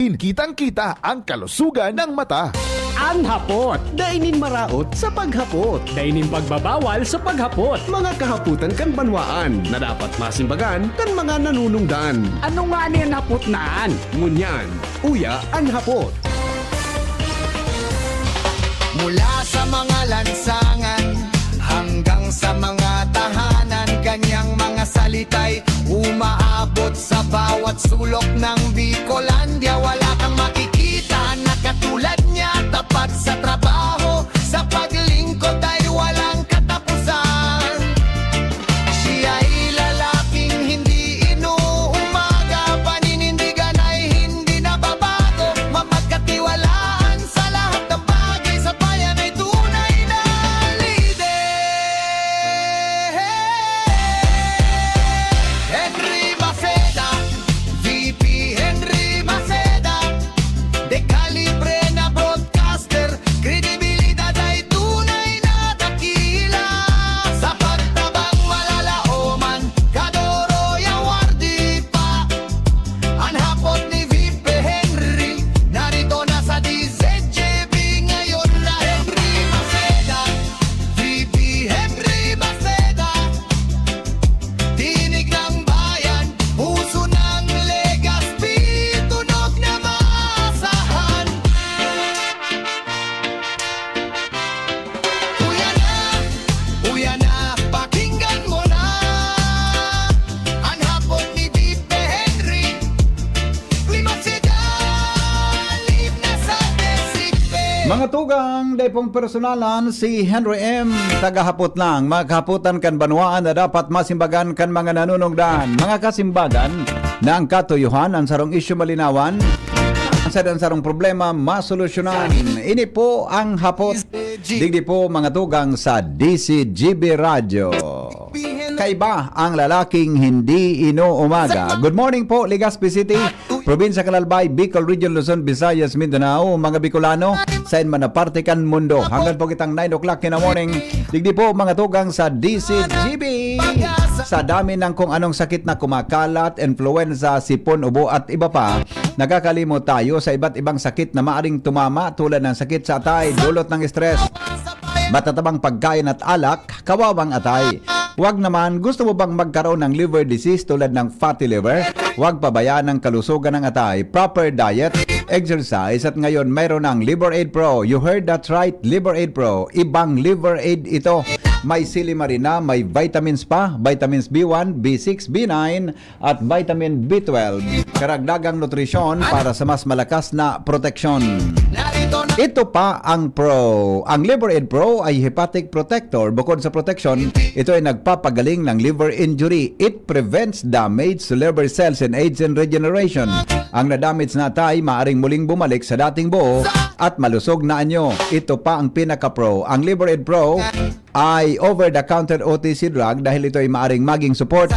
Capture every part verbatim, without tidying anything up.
Kitang-kita ang kalusugan ng mata. An hapot. Dai nin maraot sa paghapot. Dai nin pagbabawal sa paghapot. Mga kahapotan kan banwaan na dapat masimbagan kan mga nanunungdan. Ano ngani an hapot na an? Ngunyan, uya an hapot. Mula sa mga lansangan hanggang sa mga tahanan, kanyang mga salita'y umaabot sa bawat sulok ng Bicolandia. Wala kang makikita na katulad niya, tapat sa trabaho, sa paglingkod ay walang katapusan. Siya'y lalaking hindi inuumaga, paninindigan ay hindi nababago, mapagkatiwalaan sa lahat ng bagay, sa bayan ay tunay na lider. Henry Maceda, V P Henry Maceda, de calibre na broadcaster, kredibilidad ay tunay na dakila. Sa pagtabang malalaoman, Kadoroy Awardee pa. An hapot ni V P Henry, narito na sa D Z G B ngayon na Henry Maceda, V P Henry Maceda. Tinig ng bayan, puso ng Legazpi, tunog na maasahan. Uya na, uya na, pakinggan mo na. An hapot ni V P Henry, Lima Sedal, Lima sa Desipe. Mga tugang, dai pong personalan, si Henry M, tagahapot lang. Mga kahapotan kan banwaan na dapat masimbagan kan mga nanunungdan. Mga kasimbagan na ang katuyohan, ang sarong isyu malinawan, ang sad-, ang sarong problema masolusyonan. Ini po ang hapot. Digdi po, mga tugang, sa D C G B Radyo. Kaiba ang lalaking hindi inuumaga. Good morning po, Legazpi City, Probinsya Kalalbay, Bicol Region, Luzon, Visayas, Mindanao, mga Bicolano, saen man na parte kan mundo. Hanggang po kitang nine o'clock in the morning. Digdi po, mga tugang, sa D C G B. Sa dami ng kung anong sakit na kumakalat, influenza, sipon, ubo at iba pa, nakakalimot tayo sa iba't ibang sakit na maaring tumama, tulad ng sakit sa atay, dulot ng stress, matatabang pagkain at alak, kawawang atay. Wag naman, gusto mo bang magkaroon ng liver disease tulad ng fatty liver? Wag pabayaan ang kalusugan ng atay. Proper diet, exercise, at ngayon mayroon ng Liver Aid Pro. You heard that right, Liver Aid Pro. Ibang Liver Aid ito. May silimarina, may vitamins pa, vitamins B one, B six, B nine, at vitamin B twelve. Karagdagang nutrisyon para sa mas malakas na proteksyon. Ito pa ang Pro. Ang Liver Aid Pro ay hepatic protector. Bukod sa protection, ito ay nagpapagaling ng liver injury. It prevents damage to liver cells and aids in regeneration. Ang na-damage na atay maaring muling bumalik sa dating buo at malusog na anyo. Ito pa ang pinaka-pro. Ang Liver Aid Pro ay over-the-counter O T C drug dahil ito ay maaring maging support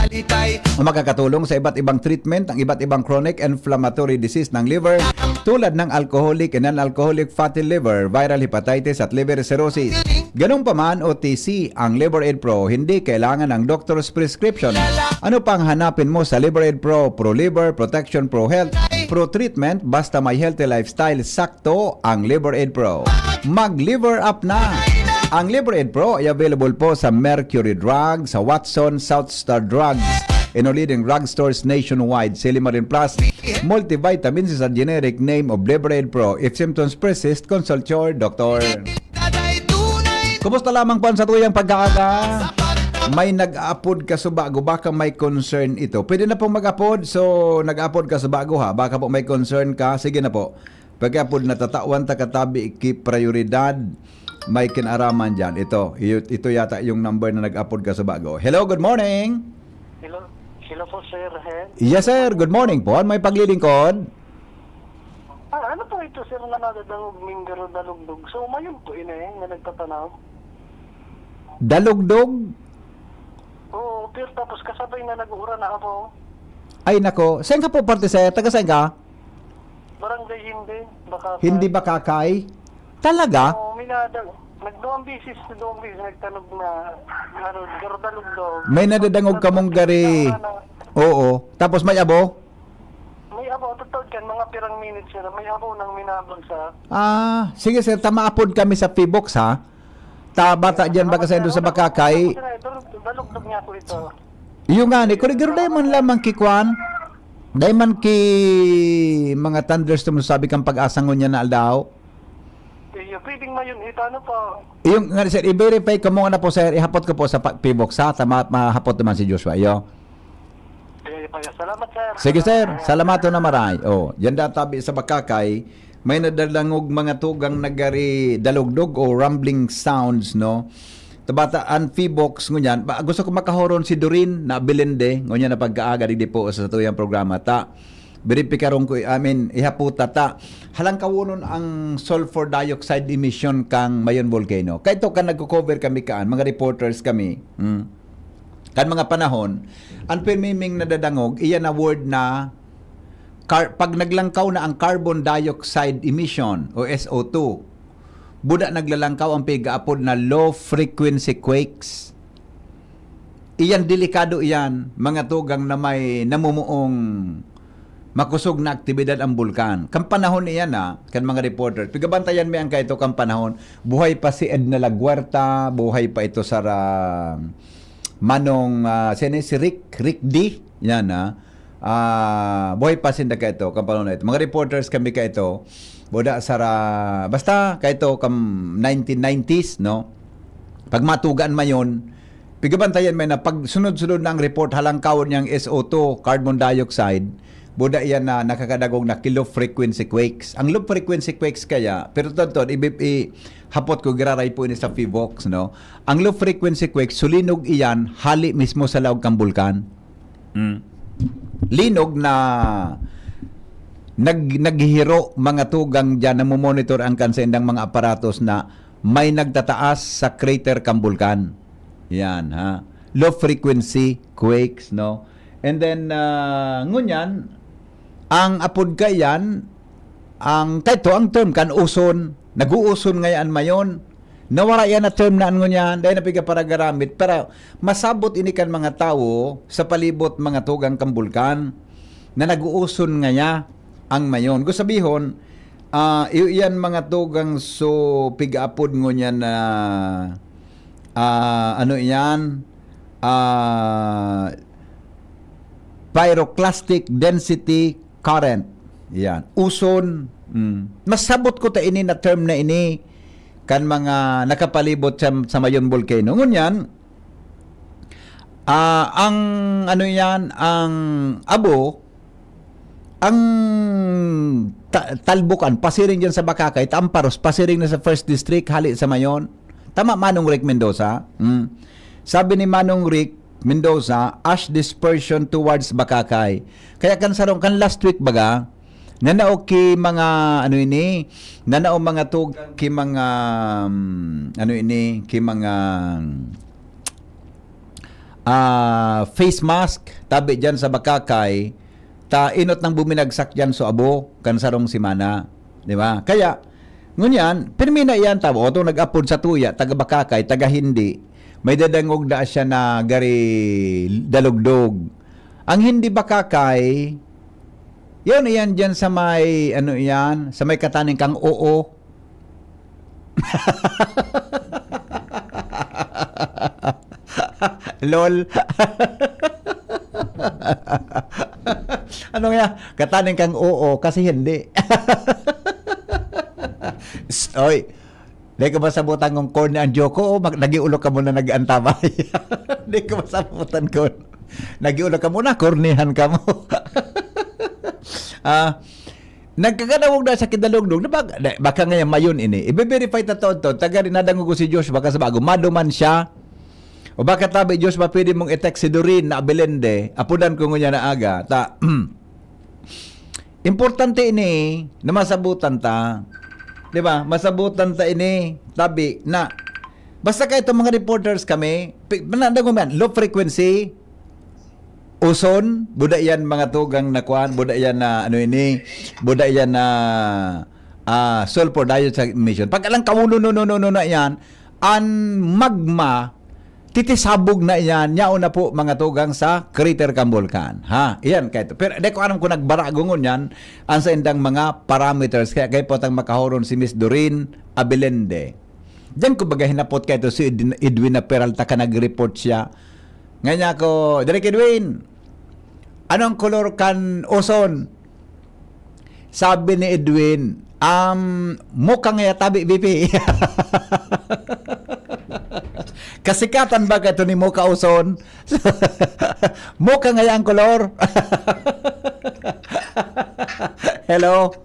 o makakatulong sa iba't ibang treatment ng iba't ibang chronic inflammatory disease ng liver, tulad ng alcoholic and non-alcoholic fatty liver, viral hepatitis at liver cirrhosis. Ganun pa man, O T C ang Liver Aid Pro, hindi kailangan ng doctor's prescription. Ano pang hanapin mo sa Liver Aid Pro? Pro Liver, Protection, Pro Health, Pro Treatment, basta may healthy lifestyle, sakto ang Liver Aid Pro. Mag-Liver Up na! Ang Liver Aid Pro ay available po sa Mercury Drug, sa Watson, South Star Drugs, and all leading drugstores nationwide. Silimarin Plus, multivitamins sa generic name of Liver Aid Pro. If symptoms persist, consult your doctor. Kumusta lamang po ang satuyang pag-aaga? May nag-aapod ka subago, baka may concern ito. Pwede na pong mag-apod. So, nag-apod ka subago ha. Baka po may concern ka. Sige na po. Pag-apod na tatawan ta katabi ki prioridad, may kinaraman dyan. Ito, iyo- ito yata yung number na nag-apod ka subago. Hello, good morning. Hello, hello po, Sir Hen. Yes, sir. Good morning po. Ano may paglilingkod? Ah, ano po ito, sir, na nadadangog ming garo dalugdog? So, mayon po ina eh, na nagtatanaw. Dalugdog? Oo, pero tapos kasabay na nag-uuran na ako. Ay, nako. Saan ka po, parte, sir? Taga saan ka? Barangay Hindi, baka Hindi Bakakay? Talaga? Oo, may nada-, nagduwang bisis, nagduwang bisis, nagtanog na, ano, garo dalugdog. May nadadangog kamong gari. Ano, Oo. Tapos may abo? May abo, totoo, Yan, mga pirang minutes, sir. May abo nang minabon sa... Ah, sige sir, ta maapod kami sa P box ha. Ta bata diyan baga sa indo sa Bakakay. Sir, idol, dalugdog niya po ito. Iyo nga ni, kung garo dai man lamang kikwan, dai man ki mga thunderstorm sabi kang pag-asa ngunyan na aldaw. Iyo, pwedeng mayon, ito ano po. Iyo nga sir, i-verify ko muna po sir, ihapot ko po sa pa- P box ha, tama at mahapot naman si Joshua. Iyo. Iyo, iyo, iyo. Salamat, sir. Sige sir, salamaton na maray. Oh, diyan da tabi sa Bakakay, may nadadangog mga tugang nagari dalugdog o rumbling sounds, no? Tabata an P box ngunyan, ba, gusto ko makahoron si Doreen na Belende, ngunyan na pagkaaga digdi po sa tuyang programa ta. Beripikaron ko, I mean, ihaputa ta. Halangkawonon ang sulfur dioxide emission kang Mayon Volcano. Kaito kan nagko-cover kami kaan, mga reporters kami. Hmm. Kan mga panahon, ang pirmiming nadadangog, iyan na word na car- pag naglangkaw na ang carbon dioxide emission o S O two, buda naglalangkaw ang pigaapod na low frequency quakes. Iyan delikado iyan, mga tugang na may namumuong makosog na aktibidad ang bulkan. Kan panahon iyan na, kan mga reporter, pigabantayan mi ang kaito kan panahon, buhay pa si Edna Laguerta, buhay pa ito sara Manong, ah, sino si Rick, Rick D, yan ha. Ah, buhay pa sinda kaito, kan panahon na ito. Mga reporters kami kaito, buda sara, basta kaito, kam nineteen nineties, no? Pag matugaan mayon, pigabantayan may na pag sunod-sunod na ang report, halangkawon niyang S O two, carbon dioxide, buda iyan na nakakadagog na ki low frequency quakes. Ang low frequency quakes kaya, pero totoo, ibi- i- hapot ko giraray po ini sa P box, no? Ang low frequency quakes, sulinog iyan, hali mismo sa laog kang bulkan. Mm. Linog na nag naghihiro mga tugang diyan, namomonitor ang kan saindang mga aparatos na may nagtataas sa crater kang bulkan. Yan, ha. Low frequency quakes, no? And then, ah, ngunyan, ang apod kaiyan, ang kaito, ang term kan uson, nag-uuson ngayon mayon. Nawara yan na term na ngunyan, dahil na pigkaparagaramit, pero masabot ini kan mga tawo sa palibot mga tugang kang bulkan na nag-uuson ngaya ang mayon. Gusto sabihon, ah, iyo iyan mga tugang so pig-apod ngunyan na, ah, ano iyan, ah, pyroclastic density current. Yan. Uson. Mm. Masabot ko ta ini na term na ini kan mga nakapalibot sa, sa Mayon Volcano. Ngunyan, ah, ang ano yan, ang abo, ang ta- talbukan, pasiring dyan sa Bakakay, Tamparos, pasiring na sa First District, hali sa Mayon. Tama, Manong Rick Mendoza? Mm. Sabi ni Manong Rick Mendoza, ash dispersion towards Bakakay. Kaya kan sarong, kan last week baga, nanao ki mga, ano ini, nanao mga tug, ki mga, um, ano ini, ki mga, ah, face mask, tabi dyan sa Bakakay, ta inot nang buminagsak dyan so abo, kan sarong semana. Di ba? Kaya, ngunyan, pirmi na iyan tao, itong nag-apod sa tuya, taga Bakakay, taga Hindi, may dadangog na siya na gari dalugdog. Ang Hindi Bakakay, yun, iyan dyan sa may, ano iyan, sa may kataning kang oo. Lol. Ano nga? Kataning kang oo kasi hindi. S- Oy, di ko masabutan kung corny ang joke ko o mag- nag-iulo ka muna nag-antabay. Di ko masabutan kung nag-iulo ka muna, cornyhan ka mo. Ah, nagkakanawog na sa kidalugdog na baka, na- baka ngayon mayon ini. Ibe-verify ta to, to. Taga rin nadangog ko si Josh, baka sa bago, maduman siya. O baka tabi, Josh, ba pwede mong i-text si Doreen na Abelende? Apudan ko ngunya na aga. Ta, importante ini na masabutan ta. Di ba? Masabutan ta ini. Tabi na. Basta kayo itong mga reporters kami, pi- manandago man, low frequency, uson, buda yan mga tugang na kuan, buda yan na ano ini, buda yan na ah, sulfur dioxide emission. Pag alang kauno no no no no na yan, ang magma titisabog na iyan, yaon na po mga tugang sa crater kan bulkan. Ha? Iyan, kay, pero di ko alam kung nagbarago ngunyan ang sa indang mga parameters. Kaya kayo po tang makahoron si Miss Doreen Abelende. Diyan ko baga hinapot kayo si Edwin, Edwin na Peralta ka nag-report siya. Nga niya ako, Direk Edwin, anong kolor kan oson? Sabi ni Edwin, um, muka ngaya tabi, B P. Kasikatan ba kaito ni muka oson? Muka ngaya ang kolor? Hello?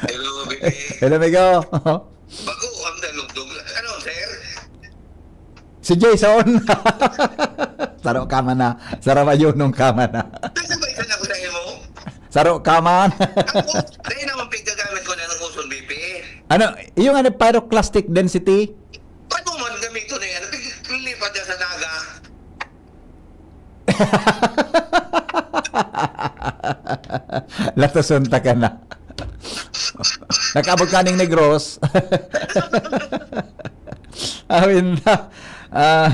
Hello, B P. Hello, amigo. Bago ang dalugdog. Ano, sir? Si Jason. Saro ka man na. Sarabayonong ka man na. Nasa ba isa na ko sa imo? Saro ka man. Ako, dahil naman pigkagamit ko na ng oson, B P. Ano, yung ano, pyroclastic density? Paano man gamiton na yan? Pig-, lipat niya sa Naga. Latason ta ka na. Nakaabot ka ning Negros. Awin na. Ah,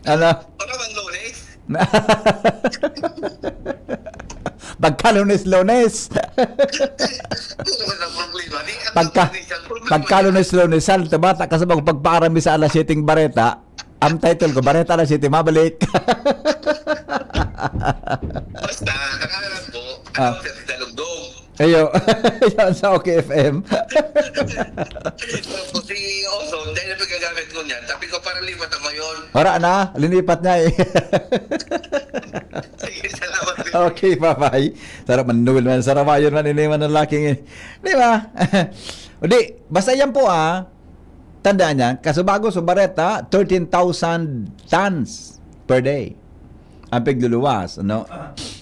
ano? Baka bang lunes? Pagka lunes-lunes. Ano ba ang problema? Di, ang Pagka, lunes, ang problema. Pagka lunes-lunes, sal, tabata ka sa mga pagpaarami sa alas siyete bareta. Ang title ko, Bareta alas siyete, mabalik. Basta, ang alam ko, Ah. ano, sir, dalugdog. Ayo, yan sa OK F M. Tapos si Oson, dahil na pagkagamit ko niyan, sabi ko, para lipat ako yun. Wala na, linipat niya eh. Sige, salamat. Okay, bye-bye. Sarap man, Noel man, sarabayon man, ini man ang laking eh. Di ba? O di, basta yan po ah. Tandaan niya, kasubago sa bareta, thirteen thousand tons per day ang pigluluwas, no?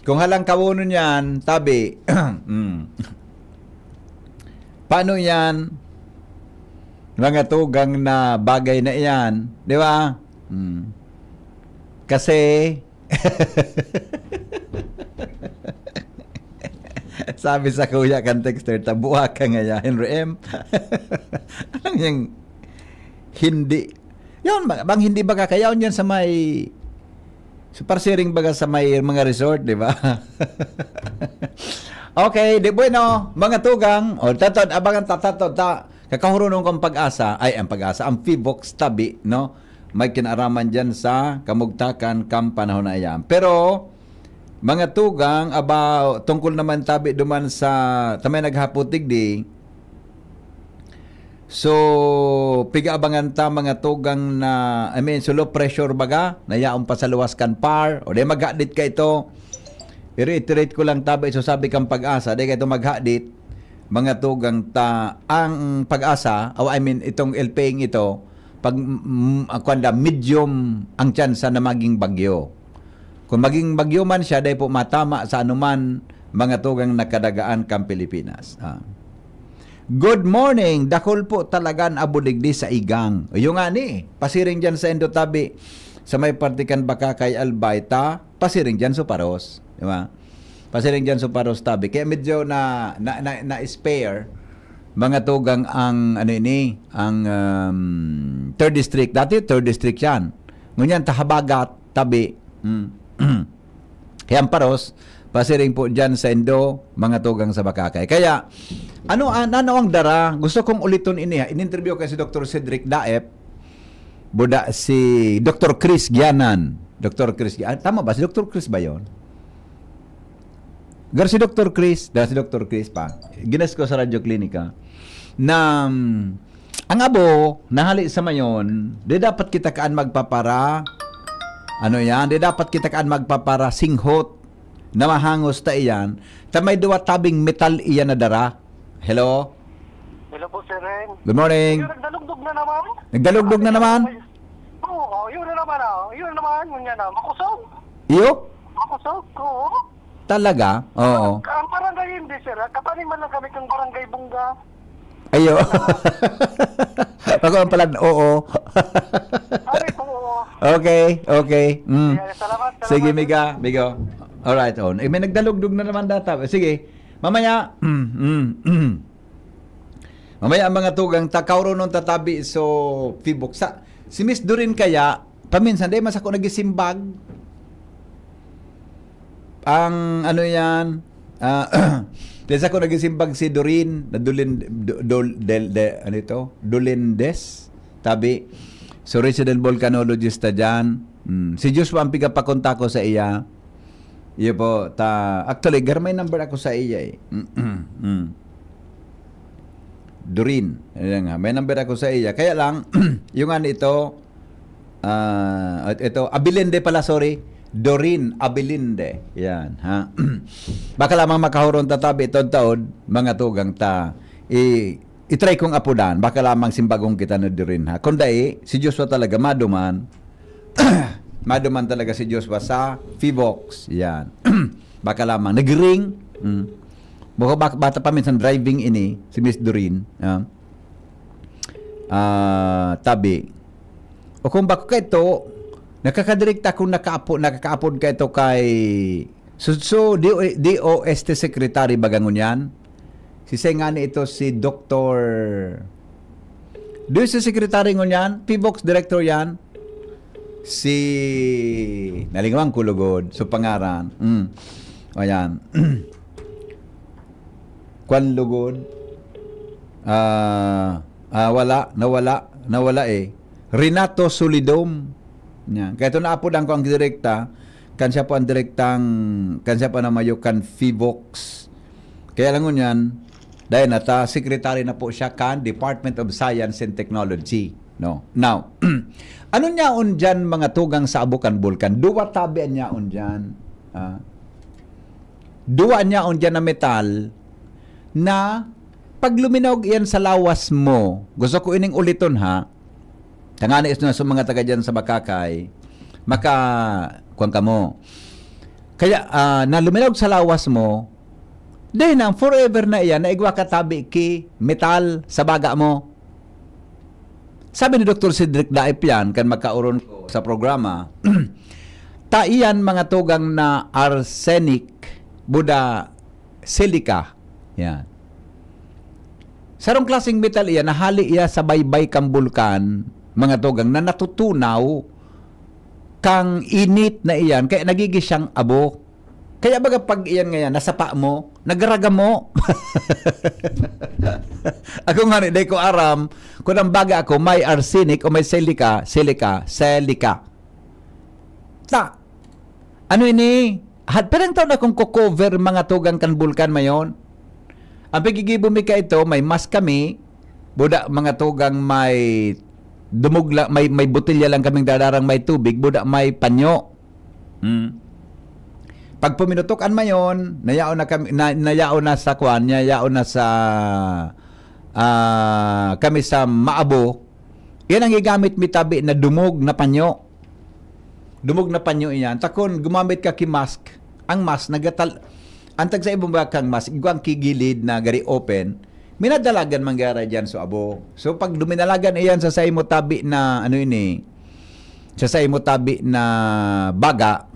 Kung halang kawonon yan, tabi, mm. Paano yan? Mga tugang na bagay na iyan, di ba? Mm. Kasi, sabi sa kuya kan texter, "Tabuha ka ngaya, Henry M." Anong yung hindi? Yun, ba- bang hindi ba kakayaon yan sa may, sa parsiring baga sa may mga resort, di ba? Okay, di bueno, mga tugang, o tatod, abangan ta, tatod, ta, kakahurunon kong pag-asa, ay, ang pag-asa, ang Fibox tabi, no? May kinaaraman dyan sa kamugtakan, kam panahon na iyan. Pero, mga tugang, aba, tungkol naman tabi duman sa, tamay naghaputig di, so, pigaabangan ta mga tugang na, I mean, so low pressure baga, na yaon pa sa luwas kan par, o di maghadit ka ito. I-reiterate ko lang tabi, so sabi kang pag-asa, di ka ito maghadit, mga tugang ta, ang pag-asa, o I mean, itong El Peng ito, pag, mm, ah, kuwan da, medium ang tsansa na maging bagyo. Kung maging bagyo man siya, dahil po matama sa anuman mga tugang na kadagaan kan Pilipinas. Ah. Good morning. Dakul po talaga an abulig di sa igang. Iyo nga ni, pasiring dyan sa Indotabi, sa may parte kan Bacacay, Albay, ta, pasiring dyan sa Paros. Di ba? Pasiring dyan sa Paros tabi. Kaya medyo na, na, na, na-spare, mga tugang ang, ano ini, ang um, third district. Dati third district yan. Ngunyan, ta Habagat, tabi. Mm. Kaya ang Paros, pasiring po dyan sa Indo, mga tugang sa Bacacay. Kaya, ano, an- ano ang dara? Gusto kong uliton ini. Ha? In-interview ko si Doctor Cedric Daep, buda si Doctor Chris Gianan. Doctor Chris Gianan. Tama ba? Si Doctor Chris ba yon? Gar si Doctor Chris, dahil si Doctor Chris pa, ginas ko sa Radyo Klinika, na mm, ang abo, nahali sa mayon, di dapat kita kaan magpapara, ano yan, di dapat kita kaan magpapara singhot na mahangos ta iyan, ta may duwa tabing metal iyan na dara. Hello? Hello po, Sir Ren. Good morning. Yung nagdalugdog na naman? Nagdalugdog na naman? Oo, yun na naman, oh. Yun na naman, yun yan, oh. Makusog. Iyo? Makusog, oo. Talaga? Oo. Ang barangay hindi, sir. Kapaning man lang kami kang barangay Bunga. Ayo. Ako ang pala, oo. Sabi ko, oo. Okay, okay. Mm. Kaya salamat, salamat. Sige, miga, migo. Alright, on. Eh, may nagdalugdog na naman data. Sige. Mamaya, mm, mm, mm. Mamaya ang mga tugang takaw ron nung tatabi so Fibok sa Si Miss Doreen kaya, paminsan, dahil mas ako nagisimbag. Ang ano yan, ah, dahil sa ako nagisimbag si Doreen, na Dolin, Do- Dol- Del- De- ano ito? Dolindes, tabi. So, resident volcanologist na dyan. Mm. Si Joshua ang pigapakonta ko sa iya. Iyo po, ta, actually, gar may number ako sa iya eh. Mm. Doreen. Ayan nga, may number ako sa iya. Kaya lang, yung ano ito, ah, at ito, Abilinde pala, sorry. Doreen Abilinde. Yan, ha? Baka lamang makahuron tatabi itong taon, mga tugang ta. I, itry kong apudan. Baka lamang simbagong kita na Doreen, ha? Kung dai, si Joshua talaga maduman. Maduman talaga si Joshua sa Fivox. Yan. Baka lamang. Nag-ring. Mm. Baka bak- bata pa minsan driving ini, si Miss Doreen. Ah. Ah, tabi. O kung bako ka ito, nakakadirekta kung nakaapo, nakakaapod ka ito kay so, so, D O, D O S T Secretary baga ngunyan. Si Sengani ito, si Doktor, do si Secretary ngunyan, Fivox Director yan. Si, nalingwan ko lugod, so pangaran. Mm. Ayan. Kwan lugod. Ah, ah, wala, nawala, nawala eh. Renato Solidom. Yan. Kaya ito naapodan ko ang direkta. Kan siya po ang direktang, kan siya po na mayo kan Fivox. Kaya lang ngunyan, dahil nata secretary na po siya kan Department of Science and Technology. No? Now, ano niyaon dyan mga tugang sa abo kan bulkan? Duwa tabi an niyaon dyan. Ah. Duwa an niyaon dyan na metal na pag luminaog iyan sa lawas mo, gusto ko ining uliton ha, tangani is na sa mga taga dyan sa Bakakay, maka, kuwan ka mo. Kaya, ah, na luminaog sa lawas mo, then ang forever na iyan, na igwa ka tabi ki metal sa baga mo. Sabi ni Doktor Cedric Daip yan, kan magkaoron ko sa programa, ta iyan mga tugang na arsenic, buda silica. Yan. Sarong klaseng metal iyan, nahali iya sa baybay kang bulkan, mga tugang, na natutunaw kang init na iyan, kaya nagigi siyang abo. Kaya baga pag iyan ngayon, nasapa mo, nagaragamo. Ako nga ni, di ko aram, kung ang baga ako, may arsenic o may silica, silica, silica. Ta, ano ini? Hat, pirang taon akong ko-cover mga tugang kan bulkan mayon. Ang pagigibo mi ka ito, may mask kami, buda mga tugang may dumugla, may, may botelya lang kaming dadarang may tubig, buda may panyo. Hmm. Pag puminutok an mayon, nayaon na kami, na, nayaon na sa kwan, nayaon na sa, ah, kami sa maabo. Yan ang gigamit mi tabi na dumog na panyo. Dumog na panyo iyan. Takon, gumamit ka ki mask. Ang mask, nagatal-, ang tagsa ibang bakang mask, igwa ang kigilid na gari open, minadalagan man gari diyan sa abo. So, pag duminalagan iyan sa saimo tabi na, ano ini, sa saimo tabi na baga,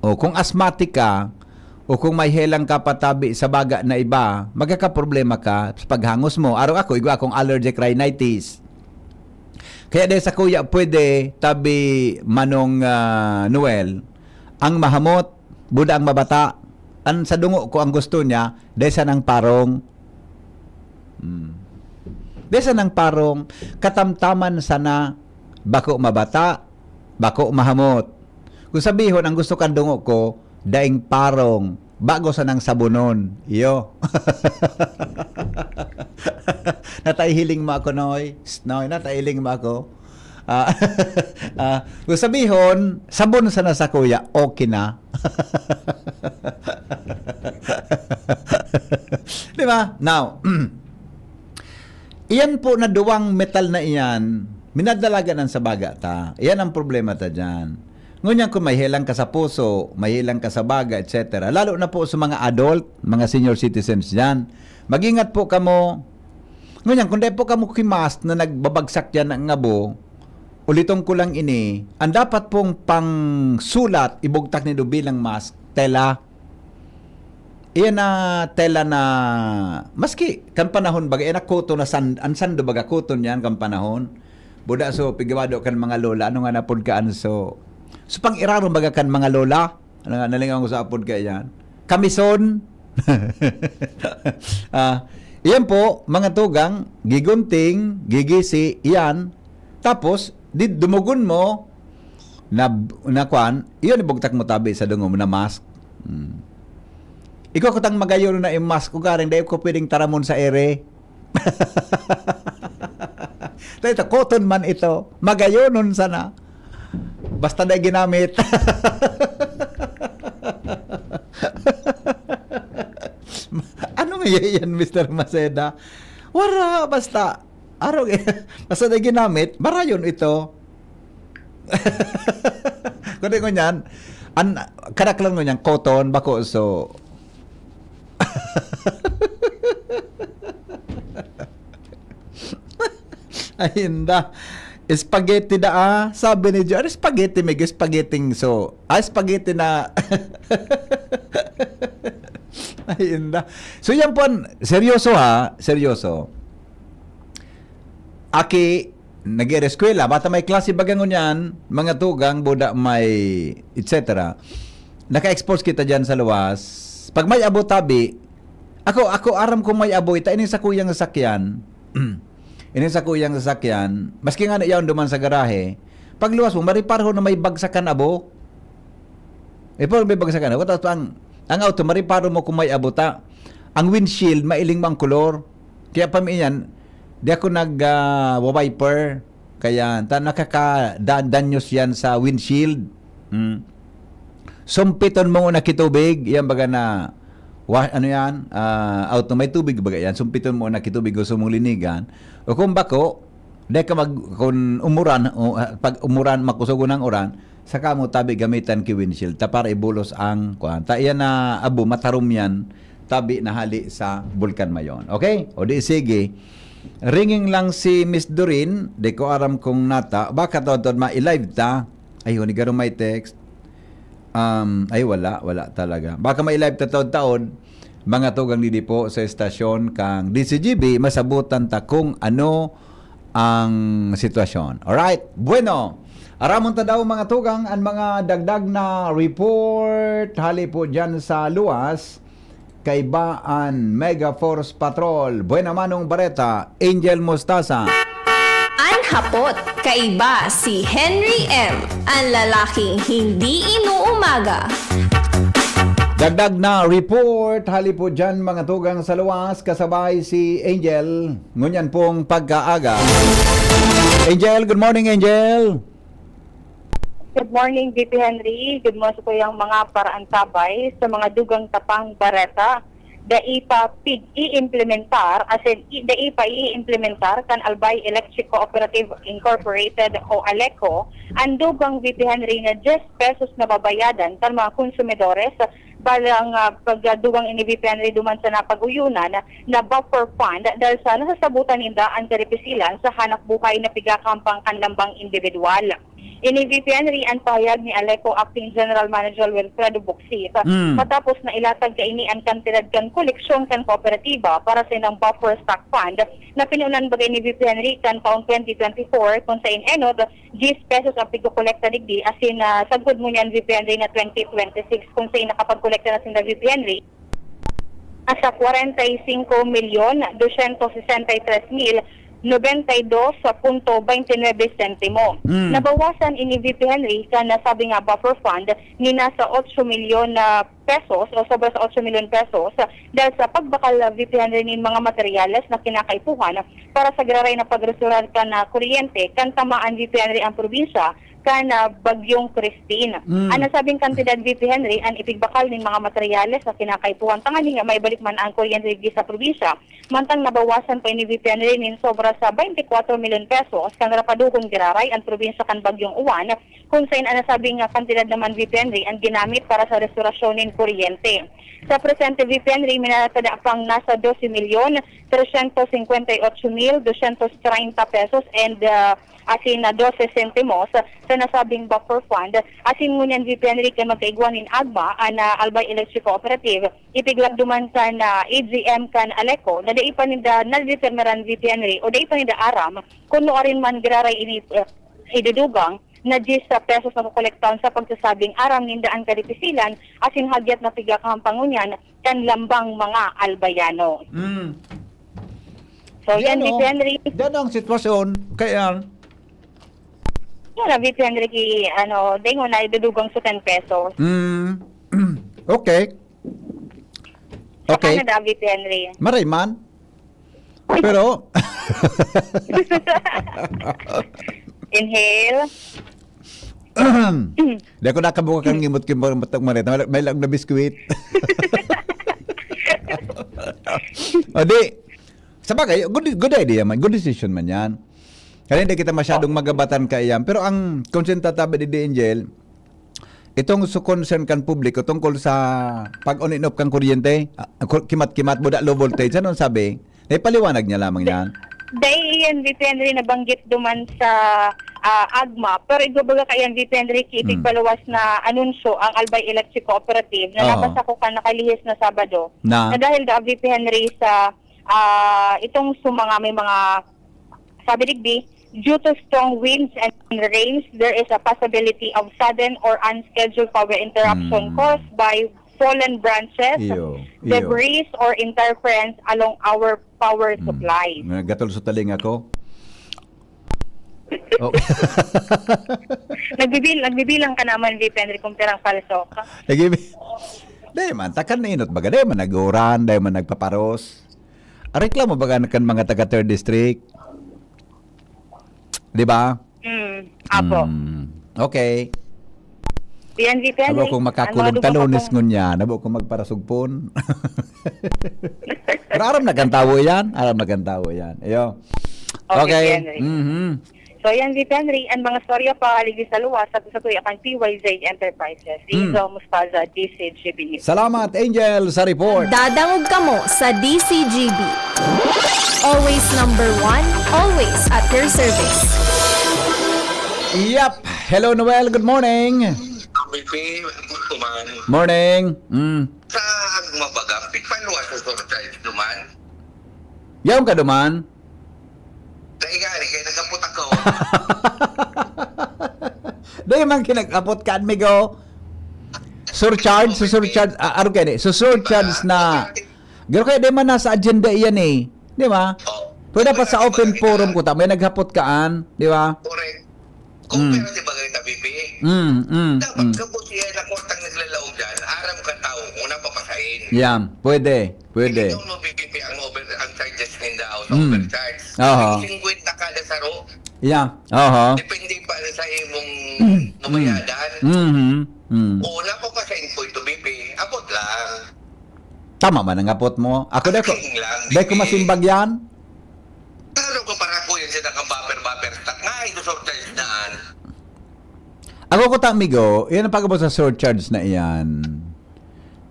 o kung asthmatic ka, o kung may helang ka pa tabi sa baga na iba, magkakaproblema ka sa paghangos mo. Araw ako, igwa akong allergic rhinitis. Kaya dahil sa kuya, pwede, tabi Manong, ah, Noel, ang mahamot, buda ang mabata. Ang sa dungo ko ang gusto niya, dahil sa nang parong. Hmm. Dahil sa nang parong, katamtaman sana, bako mabata, bako mahamot. Kung sabihon, ang gusto kan dungo ko, daing parong, bago sa nang sabunon. Iyo. Nataihiling mo ako, Noy. Psst, Noy, nataihiling mo ako. Ah, ah, kung sabihon, sabon sana sa kuya, okay na. Di ba? Now, iyan po na duwang metal na iyan, minadalagan ang sa baga ta. Iyan ang problema ta dyan. Ngunyan kung may helang ka sa puso, may helang ka sa baga, et cetera. Lalo na po sa mga adult, mga senior citizens dyan. Mag-ingat po kamo. Ngunyan, kung dahil po kamo kimas na nagbabagsak yan ang abo, uliton ko lang ini, ang dapat pong pangsulat, ibugtak nindo bilang mask, tela. Iyan na tela na, maski kan panahon baga, iyan na koton na san-, an sando baga koton yan kan panahon. Buda so, pigawado kan mga lola. Ano nga napod ka, Anso? So, pang-irarom baga kan mga lola? Ano nga, nalingaw ko sa apod ka yan. Kamison? Ah, iyan po, mga tugang, gigunting, gigisi, iyan. Tapos, di, dumugon mo, na, na kwan, iyon, ibugtak mo tabi sa dungo mo na mask. Hmm. Ikaw kutang magayon na yung mask ko, garing dahil ko pwedeng taramon sa ere. Tayo, cotton man ito. Magayonon sana. Basta na ginamit. Ano nga yan, Mister Maceda? Wala, basta. Araw, basta na ginamit, marayon ito. Kundi ko niyan, an, kadak lang ko niyan, cotton, bako, so. Ay, inda. Spaghetti da, ah. Sabi ni Jo, "Ano spaghetti? May spaghetti so." Ah, spaghetti na. Ay, inda. So, yan po, an, seryoso ha, seryoso. Aki, nag-ereskwela, bata may klase baga ngunyan, mga tugang, buda may, et cetera. Naka-expose kita dyan sa luwas. Pag may abo tabi, ako, ako aram kong may abo, ita ining sakuyang sasakyan. Ining sakuyang sasakyan, maski nga na iyaon duman sa garahe, pagluwas mo, mariparho na may bagsakan abo. Eh, pero may bagsakan abo. Tapos ang, ang auto, mariparo mo kung may abo ta. Ang windshield, mailing mo ang kolor. Kaya pamiyan, di ako nag, ah, wa-wiper. Kaya ta nakaka-, da-, danyos yan sa windshield. Mm. Sumpiton mo na kitubig, yan baga na, wa-, ano yan, ah, auto may tubig baga yan, sumpiton mo na kitubig, gusto mong linigan. O kung bako, di ka mag-, kung umuran, o, ah, pag umuran, makusog ang uran, saka mo tabi gamitan ki windshield, ta para ibulos ang, kuwan. Ta iyan na abo, matarom yan, tabi na hali sa Bulkan Mayon. Okay? O di sige, ringing lang si Miss Doreen, di ko aram kung nata, baka taon-taon ma-live ta. Ay, huni garo may text. Um, ay, wala, wala talaga. Baka may live ta taon-taon, mga tugang didi po sa estasyon kang D C G B, masabutan ta kung ano ang sitwasyon. Alright, bueno. Aramon ta daw, mga tugang, ang mga dagdag na report hali po dyan sa luwas. Kaiba an Mega Force Patrol. Buena Manong Bareta, Angel Mostaza. An hapot, kaiba si Henry M, an lalaking hindi inuumaga. Dagdag na report, hali po dyan, mga tugang sa luwas, kasabay si Angel. Ngunyan pong pagkaaga. Angel, good morning, Angel. Good morning, V P Henry. Good morning sa tuyang mga paraantabay, sa mga dugang tapang bareta. Dai pa pig-i-implementar, as in, i-, dai pa i-implementar kan Albay Electric Cooperative Incorporated o ALECO, ang dugang V P Henry na diyes pesos na babayadan kan mga konsumidores. Balang, ah, pagdugang ini, V P Henry, duman sa napag-uyunan na buffer fund dahil sa nasasabutan ninda ang karipisilan sa hanap buhay na pigakampang kan lambang individual. Ini, V P Henry, ang pahayag ni ALECO Acting General Manager Wilfredo Bucsit, mm, matapos na ilatag kaini ang kantidad kan koleksyon kan kooperatiba para sa inang buffer stock fund na pinunan bagay ni V P Henry kan taon twenty twenty-four, kung sa inenot, diyes pesos ang pigkokolekta digdi, asin, ah, sagkod mo niyan, V P Henry, na twenty twenty-six, kung sa nakapagkolekta na sinda, V P Henry, sa kwarenta y singko milyon, dosyentos sesenta y tres mil, nobenta y dos punto baynte nuebe sentimo. Mm. Nabawasan ini, V P Henry, kan nasabi nga buffer fund ni nasa otso milyon na pesos o sobra sa otso milyon pesos dahil sa pagbakal, V P Henry, nin mga materyales na kinakaipuhan para sa giraray na pagrestorar kan, ah, kuryente kan tamaan, V P Henry, ang probinsya kan, ah, Bagyong Christine. Mm. Ang nasabing kantidad, V P Henry, ang ipigbakal nin mga materyales na kinakaipuhan tanganing maibalik man ang kuryente digdi sa probinsya, mantang nabawasan pa ini, V P Henry, nin sobra sa baynte kwatro milyon pesos kan rapaduhon giraray an probinsya kan Bagyong Juan, kun sain ang nasabing nga kantidad naman, V P Henry, ang ginamit para sa restorasyon nin kuryente. Sa presente, V P Henry, minatada pang nasa dose milyon tresyentos singkwenta y otso mil dosyentos treinta pesos and, ah, asin na dose sentimos sa sa nasabing buffer fund, asin ngunyan V P Henry kan magkaigwa nin AGMA, an, ah, Albay Electric Cooperative, ipiglag duman kan, ah, A G M kan ALECO, na dai pa ninda nadetermiran V P Henry o dai pa ninda aram kun nuarin man giraray ini, ah, idudugang na diyes sa pesos na kokolektahan sa pagsasabing aram ninda an kadipisilan asin hagyat na pigakahampangon niyan kan lambang mga Albayano. Mm. So, Di yan, ano? V P Henry. Di ano ang sitwasyon? Kaya, Yan na, V P Henry, ki, ano, dai ngunyan idudugang sa ten pesos. Mm. Okay. Okay. Saka na daw, V P Henry. Maray man. Pero, Inhale. Di ako nakabuka kang ngimot ko, matag marit. May lang na biskwit. O di, sa bagay, good, good idea man. Good decision man yan. Kaya hindi kita masyadong magabatan kaiyan. Pero ang concern ta tabi ni Angel, itong su concern kan publiko tungkol sa pag-on and off kan kuryente, ah, ku-, kimat-kimat, buda low voltage, anong sabi? Naipaliwanag niya lamang yan? Dai iyan, V P Henry, nabanggit duman sa, ah, AGMA, pero igbabaga kaiyan, V P Henry, ki Hmm. ipigpaluwas na anunsyo ang Albay Electric Cooperative na Oo. nabasa ko kan nakalihis na Sabado, Na? na dahil daw, V P Henry, sa, ah, itong su mga, may mga, sabi digdi, due to strong winds and rains, there is a possibility of sudden or unscheduled power interruption Hmm. caused by fallen branches, Iyo, iyo. debris, or interference along our power Hmm. supply. Naggatol sa taling ako. Oh. Nagbibil-, nagbibilang ka naman, V P Henry, kung pirang palso ka. Nagbibi-, dai man, takan na inot baga, dai man nag-uran, dai man nagpaparos. Ang reklamo baga kan mga taga third district. Di ba? Mm, apo. Mm, okay. Yan, V P Henry. Abo kung Ang makakulong mga dugang talunis ko pong ngunyan, abo kung magparasugpon. Pero aram na kan tawo yan, aram na kan tawo yan. Iyo. Okay, Okay. V P Henry. Mhm. So, yan, V P Henry, ang mga storya pa, aligi sa luwas, sa, sa tuya kan P Y Z Enterprises. Hmm. Izo Mustaza, D C G B News. Salamat, Angel, sa report. Dadangog kamo sa D C G B. Always number one, always at your service. Yep. Hello, Noel. Good morning. Bibi, kuman. Morning. Mm. Sa agma baga, pigpaluwas sa surcharge duman. Yaon ka duman? Dai gani, kaya nagkapot ako. Dai man kinag-apot ka, amigo. Surcharge, sa surcharge, ah, ano kaya ni? So, surcharge na. Pero kaya di man nasa agenda iyan eh. Di ba? Oh. Pero dapat sa open forum ko, ta, may naghapot kaan, di ba? Correct. Hmm. Kumpara sa bagay na, Bibi. Mm, mm, Dapat mm. Kabutihan na kwartang naglalaog dyan, aram ka tao kung napapasahin. Yan, pwede, pwede. Hindi daw mabibipi ang over, ang charges ninda o sa Mm. overcharge. Aha. Singkwenta kada saro. Yeah, aha. Depende pa rin sa imong Mm. mabayadan. Mm-hmm. Mm. O, napapasahin po ito, Bibi. Abot lang. Tama man ang apot mo. Ako, dai ko, Asking lang, dai ko Bibi. masimbag yan. Ano ko para po yan sa nakang buffer, buffer stock? Nga, ito surcharge na, an. Ako ko ta, amigo, yan ang pag-abot sa surcharge na iyan.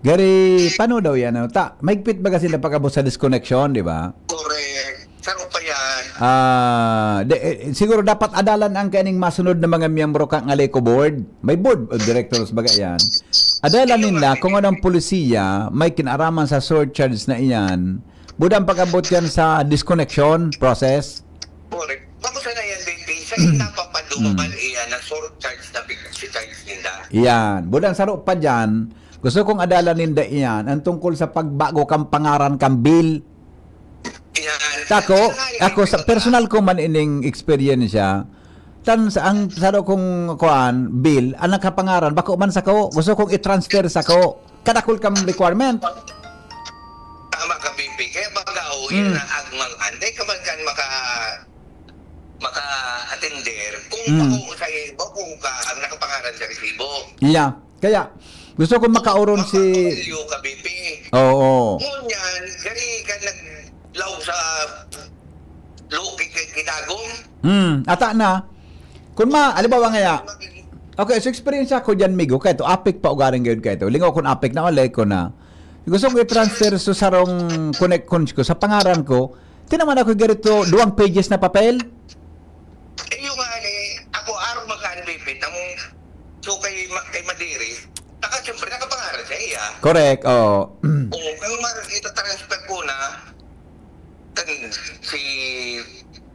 Gary, paano daw yan? Ano? Ta, mahigpit ba kasi na pag-abot sa disconnection, di ba? Correct. Saro pa yan. Ah, de, eh, siguro dapat adalan ang kaning masunod na mga miyembro kang ALECO board. May board of directors baga yan. Adalan Ayun ninda nga. kung anong polisiya may kinaraman sa surcharge na iyan. Buda ang pag-abot yan sa disconnection process. Correct. Bako sana yan, Bibi. Sa Mm. etapa pa duman Mm. iyan na surcharge na pig-, si charge ninda. Yan. Buda ang saro pa dyan. Gusto kong adalan ninda iyan. Ang tungkol sa pagbago kang pangaran kang bill. Yan. Tako, Kaya nga, ako sa Bibi, personal ko man ining experience siya. Tan sa ang saro kong kuan, bill, ang nakapangaran, bako man sako. Gusto kong i-transfer sako. Kadakul kang requirement. Tama ka, Bibi. Kaya baga, oh, yan Mm. ang agmang anday ka man kan maka-, maka-attender. Kung Mm. bako sa iyo, bako ka ang nakapangaran sa resibo. Yeah. Kaya, gusto ko makauron si Mapapawalyo ka, Bibi. Oo. Ngunyan, gari ka naglaog sa lo-, ki-, ki-, kitagom. Hmm, ata na. Kung ma-, halimbawa ngaya, okay, so experience ako dyan, migo, kaya to, apik pa ugaring gayon kaya to. Lingaw kung apik na, alay ko na. Gusto ko i-transfer sa sarong connect ko sa pangaran ko. Tinaman ako ganito, duwang pages na papel. Iyo nga ni, ako, arog man ka, N B P, So, kay ma-, kay Madiri, saka siyempre nakapangaran sa iya. Correct, oo. Oo, kang mar-, ita-transfer ko na, kan si,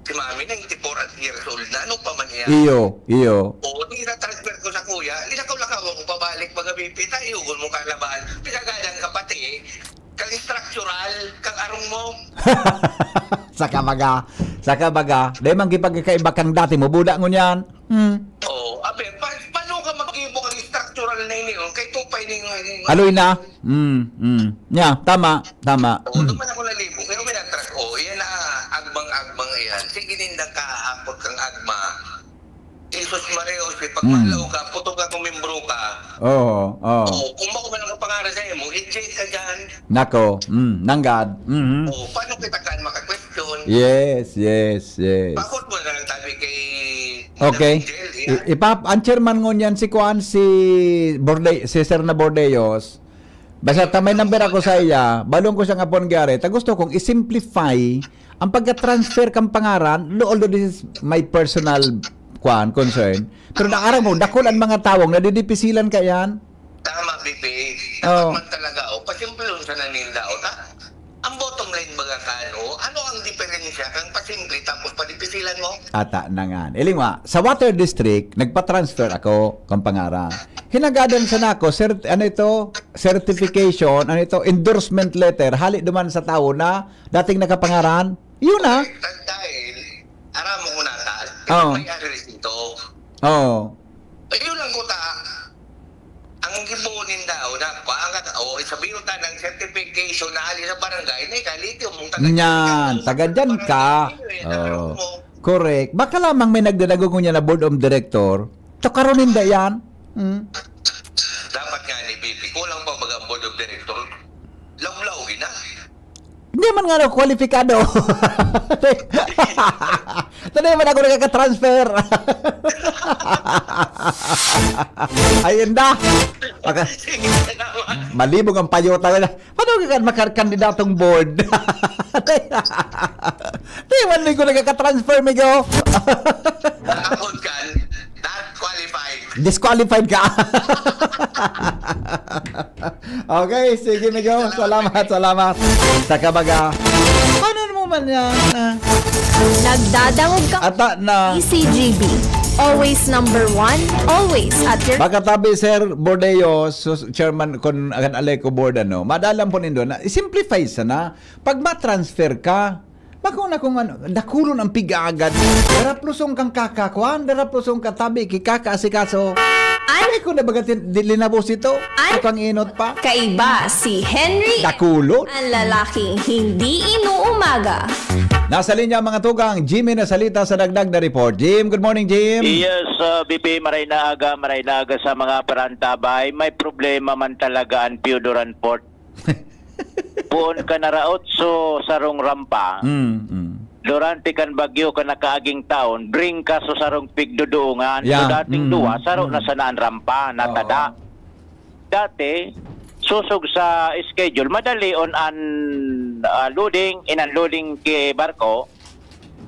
si Mami, ninety-four at years old na, ano pa man iya? Iyo, iyo. Oo, di na-transfer ko sa kuya, linakaw-lakaw ako pabalik, mga bipi, tayo, mo kalabahan. Pinagalan ka pati, kang structural, kang arong mo. Saka baga, saka baga, dahil man gipagkakaiba kang dati mo, buda ngunyan. Hmm. Oo, abe, pa, paano ka mag-ibo kang structural na ini, oh? Kay tupay na yung, yung Aloy na. Mm, mm. Yeah, tama, tama. Oo, Mm. Duman ako nalibo. Pero may natras. Oo, yan na. Agmang-agmang yan. Sige, nindang kahapon kang agma. Jesus Maria, Jose, pag Mm. malaw ka, puto ka kung membro ka. Oo, oo. Oo, kung bako man ang pangaran sa imo, i-check ka dyan. Nako, mm, nanggad. Mhm. Oo, paano kita kan maka-question? Yes, yes, yes. Bakit mo na lang tabi kay Okay. Angel, I- ipap ang chairman ngunyan si kuan, si Borde, si Sir na Bordeos. Basta ta may number ako sa iya, balong ko siya nga pon gyari. Ta gusto kong i-simplify ang pagka-transfer kang pangaran, lo-, although this is my personal kuan, concern. Pero naarang mo, dakul ang mga tawong nadidipisilan ka yan. Tama, Bibi. Oo. Dapat man talaga, oh, pasimplon sa naninda, oh, ta? Ang bottom line baga ka, ano? Ano ang diferensya kang pasimple tapos padipisilan mo? Ata na nga. Iling nga, sa Water District, nagpa-transfer ako kang pangaran. Hinagadan sa nako, cert, ano ito? Certification, ano ito? Endorsement letter. Hali duman sa tao na dating nakapangaran. Yun na. At dahil, aram mo na ta, Oo. May address ito. Oo. Ayun lang ko ta. Ang gibo ninda, o na, pa, ang, o, sabihin ta ng certification na ali sa barangay, na ikaliti mong taga Nyan, taga dyan ka. Barangay, Oo. mo. Correct. Baka lamang may nagdadago niya na board of director. Tukaron ninda yan. Hmm. Dapat nga ni B P, kulang pa baga ang board of director. Lawlaw, gina. Hindi man nga na kwalipikado. Tadi man ako nakaka-transfer. Ay, inda. Maka- Sige, salamat. Malibog ang payota na. Paano ka makakandidatong board? Di man ko nakaka-transfer, migo. Ako kan, not qualified. Disqualified ka. Okay, sige, migo. Salamat, salamat. Sa kabaga. Paano mo man yan? Ah. Nagdadangog ka Ata na. E C G B. Always number one, always at your Baka tabi, Sir Bordeos, sus- Chairman, kun akan Aleco Board, ano, madalan po nindo na, i-simplify sana. Pag ma-transfer ka, bako na kung ano, dakulon ang pig-aagad. Daraplusong kang kaka, kwan, daraplusong ka tabi, ki kaka asikaso. Ay, ko na baga tin-, di linabos ito. Ay. Ito pang inot pa. Kaiba si Henry, Dakulon. Ang lalaking hindi inuumaga. Nasa linya, mga tugang, Jimmy na salita sa dagdag na report. Jim, good morning, Jim. Yes, uh, B P, maray na aga, maray na aga sa mga parantabay. May problema man talaga ang Piodoran Port. Puon ka naraot so sarong rampa. Mm, mm. Durante kan bagyo ka nakaaging taon, bring ka so sarong pigduduungan. So Yeah, dating mm, duwa, saro mm. na sana ang rampa, natada. Oo. Dati, susog sa schedule, madali on an ah, loading, in unloading ki barko,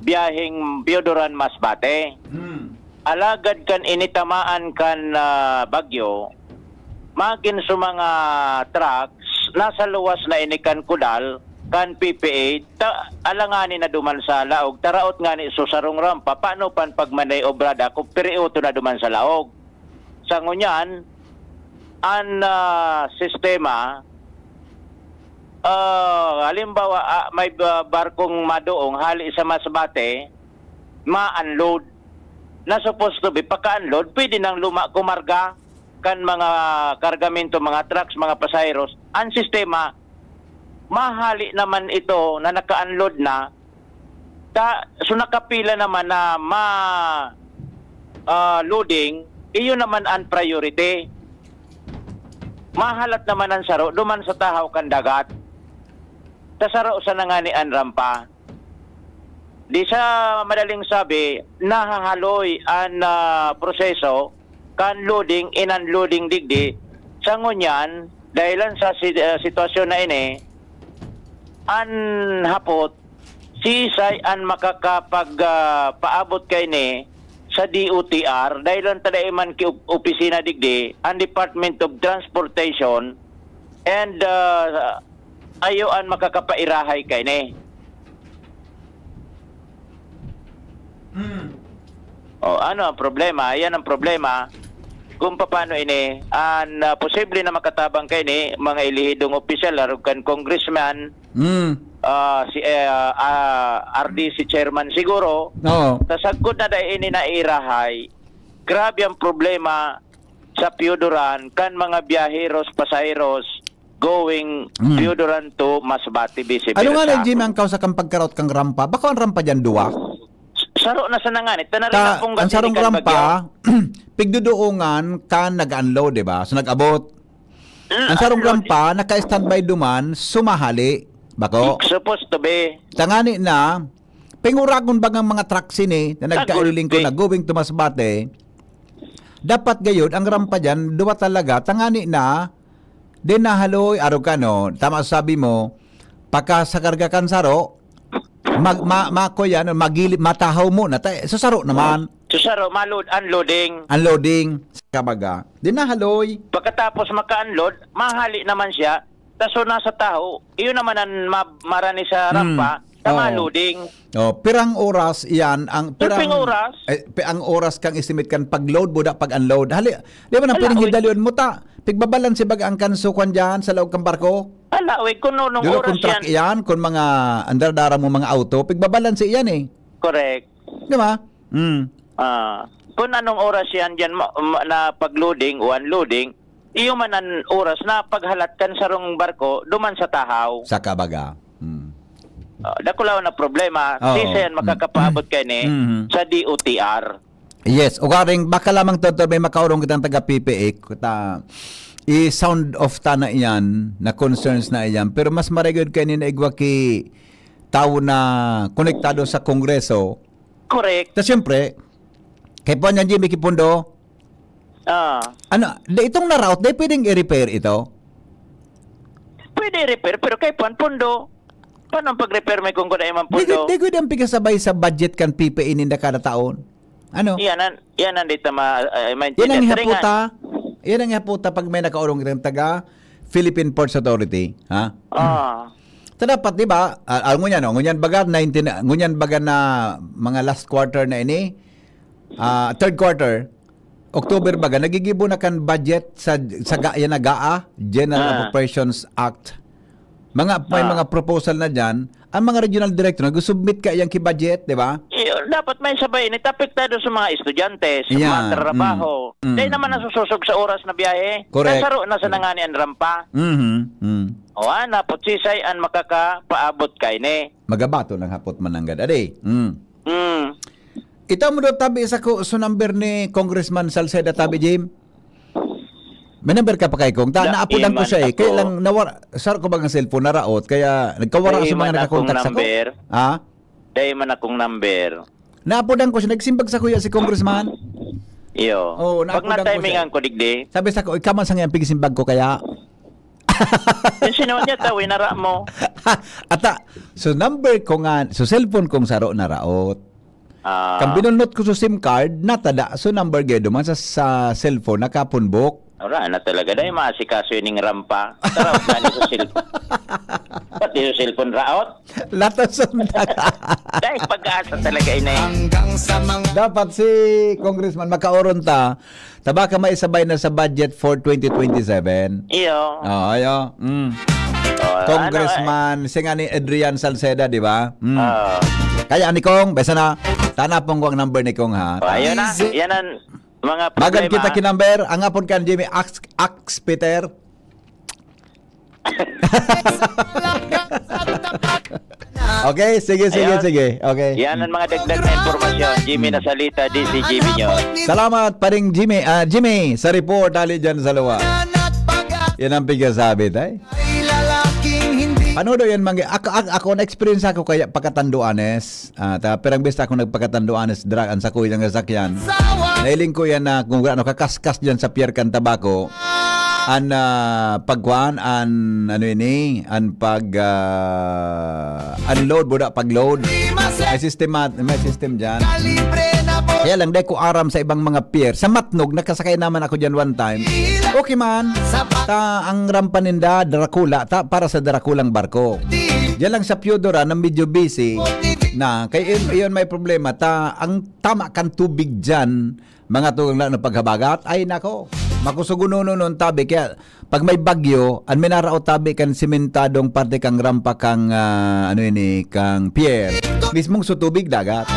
biyaheng Piodoran Masbate. Mm. Alagad kan initamaan kan ah, bagyo, magin sa mga trucks, nasa luwas na ini kan kudal, kan P P A, ta, alangani na duman sa laog, taraot ngani so sarong rampa, paano pan pagmanay obrada kung pirioto na duman sa laog? Sa ngunyan, an ah, sistema, ah, halimbawa, ah, may ba- barkong madoong hali sa Masbate, ma-unload. Na supposed to be, pagka-unload, pwede nang luma kumarga kan mga kargamento, mga trucks, mga pasahero. Ang sistema, mahali naman ito na naka-unload na, ta, so nakapila naman na ma ah, loading, iyo naman ang priority. Mahalat naman ang saro duman sa tahaw kan dagat. Sa saro sa nangani an rampa. Di sa madaling sabi, nahahaloy an ah, proseso kan loading and unloading digdi. Sa ngunyan, dahilan sa si- ah, sitwasyon na ini, an hapot, sisay an makakapag ah, paabot kaini sa D O T R, dahil lang ta dai man ki op-, opisina digdi, ang Department of Transportation, and, ah, ayo an makakapairahay kaini. Hmm. O, ano ang problema? Yan ang problema. Kung paano ini, an, ah, posible na makatabang kaini, mga elehidong opisyal, arog kan congressman, Hmm. ah, si, eh, ah, R D C chairman siguro. Oo. Ta sagkod na dai ini nairahay, grabe ang problema sa Pioduran kan mga biyaheros, pasaheros going Hmm. Pioduran to Masbate, Bisi Ano nga na, Versa. Jim, ang kausa kan pagkaraot kan rampa? Bako ang rampa diyan, duwa? S-, saro na sana ngani. Ta na rin Ta, ang punggat ang sarong ini kan rampa, bagyo. Pigduduongan kan nag-unload, di ba? So, nag-abot. Mm, Ang sarong unload. rampa, naka-standby duman, sumahali. Bako? It's supposed to be. Tangani na, pinguragon bagang mga truck sini na Nagulpi. nagkaililingkod na going to Masbate. Dapat gayod, ang rampa diyan, duwa talaga, tangani na, din nahaloy, arog ka, no? Tama sabi mo, pagka sa karga kan saro, mag-, ma-, mako yan, magili-, matahaw mo na, ta-, sa saro naman. Sa saro, malod-, unloading. Unloading, sa kabaga. Din nahaloy. Pagkatapos maka-unload, mahali naman siya. Ta so nasa tahaw, iyon naman ang ma-, marani sa Hmm. rampa, na Oo. maloding. Oh, pirang oras iyan ang Pirang pirang oras? eh, pi-, ang oras kang estimate kan pag-load buda pag-unload. Hali, di ba nang Hala, pining wait. hidalion mo ta? Pigbabalanse baga ang kansukan diyan sa laog kan barko? Hala, wait, kung nung Dulo oras kung truck yan. iyan, kung mga andar-dara mo mga auto, pigbabalanse iyan eh. Correct. Di ba? Mm. Ah, kung anong oras yan dyan ma-, ma-, na pag-loading o unloading, iyo man an oras na paghalat kan sarong barko duman sa tahaw. Sa kabaga. Mm. Ah, dakulaw na problema. Oo. Sisay an Mm. makakapaabot kaini Mhm. sa D O T R? Yes, ugaring baka lamang, Doctor, may makaorong kitang taga P P A, ta, i-sound off ta na iyan, na concerns na iyan. Pero mas marigod kaini na igwa ki tawo na konektado sa Kongreso. Correct. Ta siyempre, kay Puan yan, Jimmy Kipundo, Ah. Ano, da itong naraot, da pwedeng i-repair ito? Pwede i-repair, pero kay Puan Pundo. Paano ang pag-repair may kung kuda man Di gud, Pundo? di gud ang pigasabay sa budget kan P P A ninda kada taon. Ano? Yan ang, yan ang dita ma-, ay, Yan ang maintindihan. Pero nga ihaputa. Yan ang ihaputa pag may nakaurong itong taga Philippine Ports Authority, ha? Ah. Ta dapat, di ba? Ah, ah, ngunyan, oh, ngunyan baga, nineteen, ngunyan baga na mga last quarter na ini, ah, third quarter, October baga, nagigibo na kan budget sa, sa ga-, yan na GAA, General Ah. Appropriations Act. Mga, may Ah. mga proposal na dyan. Ang mga regional director, nag-submit ka yan ki budget, di ba? Eh, dapat may sabay ini, apektado sa mga estudyante, sa mga Yan. trabaho. Mm. Mm. Dahil naman nasusosog sa oras na biyahe. Correct. Nasaro na sa Mm. nangani ang rampa. Mhm. Mm. O, ah, napot sisay ang makakapaabot kaini. Magabato lang hapot mananggad. Ade. Mm. Mm. Itaw mo daw tabi sa ko, so number ni Congressman Salceda tabi, Jim? May number ka pa kay Kong? Ta, Da, naapudan ko iman siya eh. ako. Kaya lang nawar-, sar ko bang ang cellphone naraot? Kaya nagkawara Dai sa mga man akong nakakontak sa ko. number. Ha? Dai man akong number. Naapudan ko siya. Nagsimbag sa kuya si Congressman. Iyo. Oo, Pag naapudan ko na-timingan siya. ko, digdi. Sabi sa ko, "Ikaw man sa ngayon, pigsimbag ko kaya." Yung sinuot niya, tawi, nara mo. Ata, so number ko nga, so cellphone kong saro naraot. Ah. Kan binulnot ko sa SIM card, natada. So, number gaya duman sa, sa cellphone, nakapunbok. Wala na talaga. Dahil maasikaso yun yung rampa. Taraot na ni sa cellphone. Pati sa cellphone, raot. Latas ang daga. Dahil pag-asa talaga, inay. Hanggang sa mga Dapat si Congressman makauron ta, tabaka maisabay na sa budget for twenty twenty-seven. Iyo. Oo, ayo. Mm. Oh, Congressman, ano, eh? Siya nga ni Adrian Salceda, di ba? Mm. Oo. Kaya ni Kong, besa na, tanapon ko ang number ni Kong, ha? Oh, ayun na. Easy. Yan ang mga Magan problema. Kita ki number, ang apod kan Jimmy, Ax, Ax Peter. Okay, sige, sige, Ayun. sige. Okay. Yan ang mga dagdag na impormasyon. Jimmy Hmm. Nasalita, D C Jimmy News. Salamat, paring Jimmy. Ah, Jimmy, sa report, dali dyan sa luwa. Yan ang pigasabi, tay. Ano daw yan, manggi-, ako, ako, ako, na-experience ako kaya pagkatanduanes. Ah, ta, pirang bista ako nagpakatanduanes, drag, ang sakoy ng sasakyan. Nailing ko yan na kung ano, kakaskas dyan sa pier kan tabako. an, ah, pagkuan, an, ano ini, an pag, ah, unload, buda pag-load. May system at, may system diyan. Kaya lang, dai ko aram sa ibang mga pier. Sa Matnog, nakasakay naman ako diyan one time. Okay man. Ta, ang rampa ninda, Dracula, ta, para sa Draculang barko. Diyan lang sa Piodora na medyo busy na. Kaya yun, yun may problema. Ta, ang tama kan tubig diyan, mga tugang na paghabagat, ay nako, makusugunonon tabi. Kaya pag may bagyo, an minarao tabi kan simentadong parte kang rampa kang, ah, ano ini, kang pier, mismong sutubig dagat.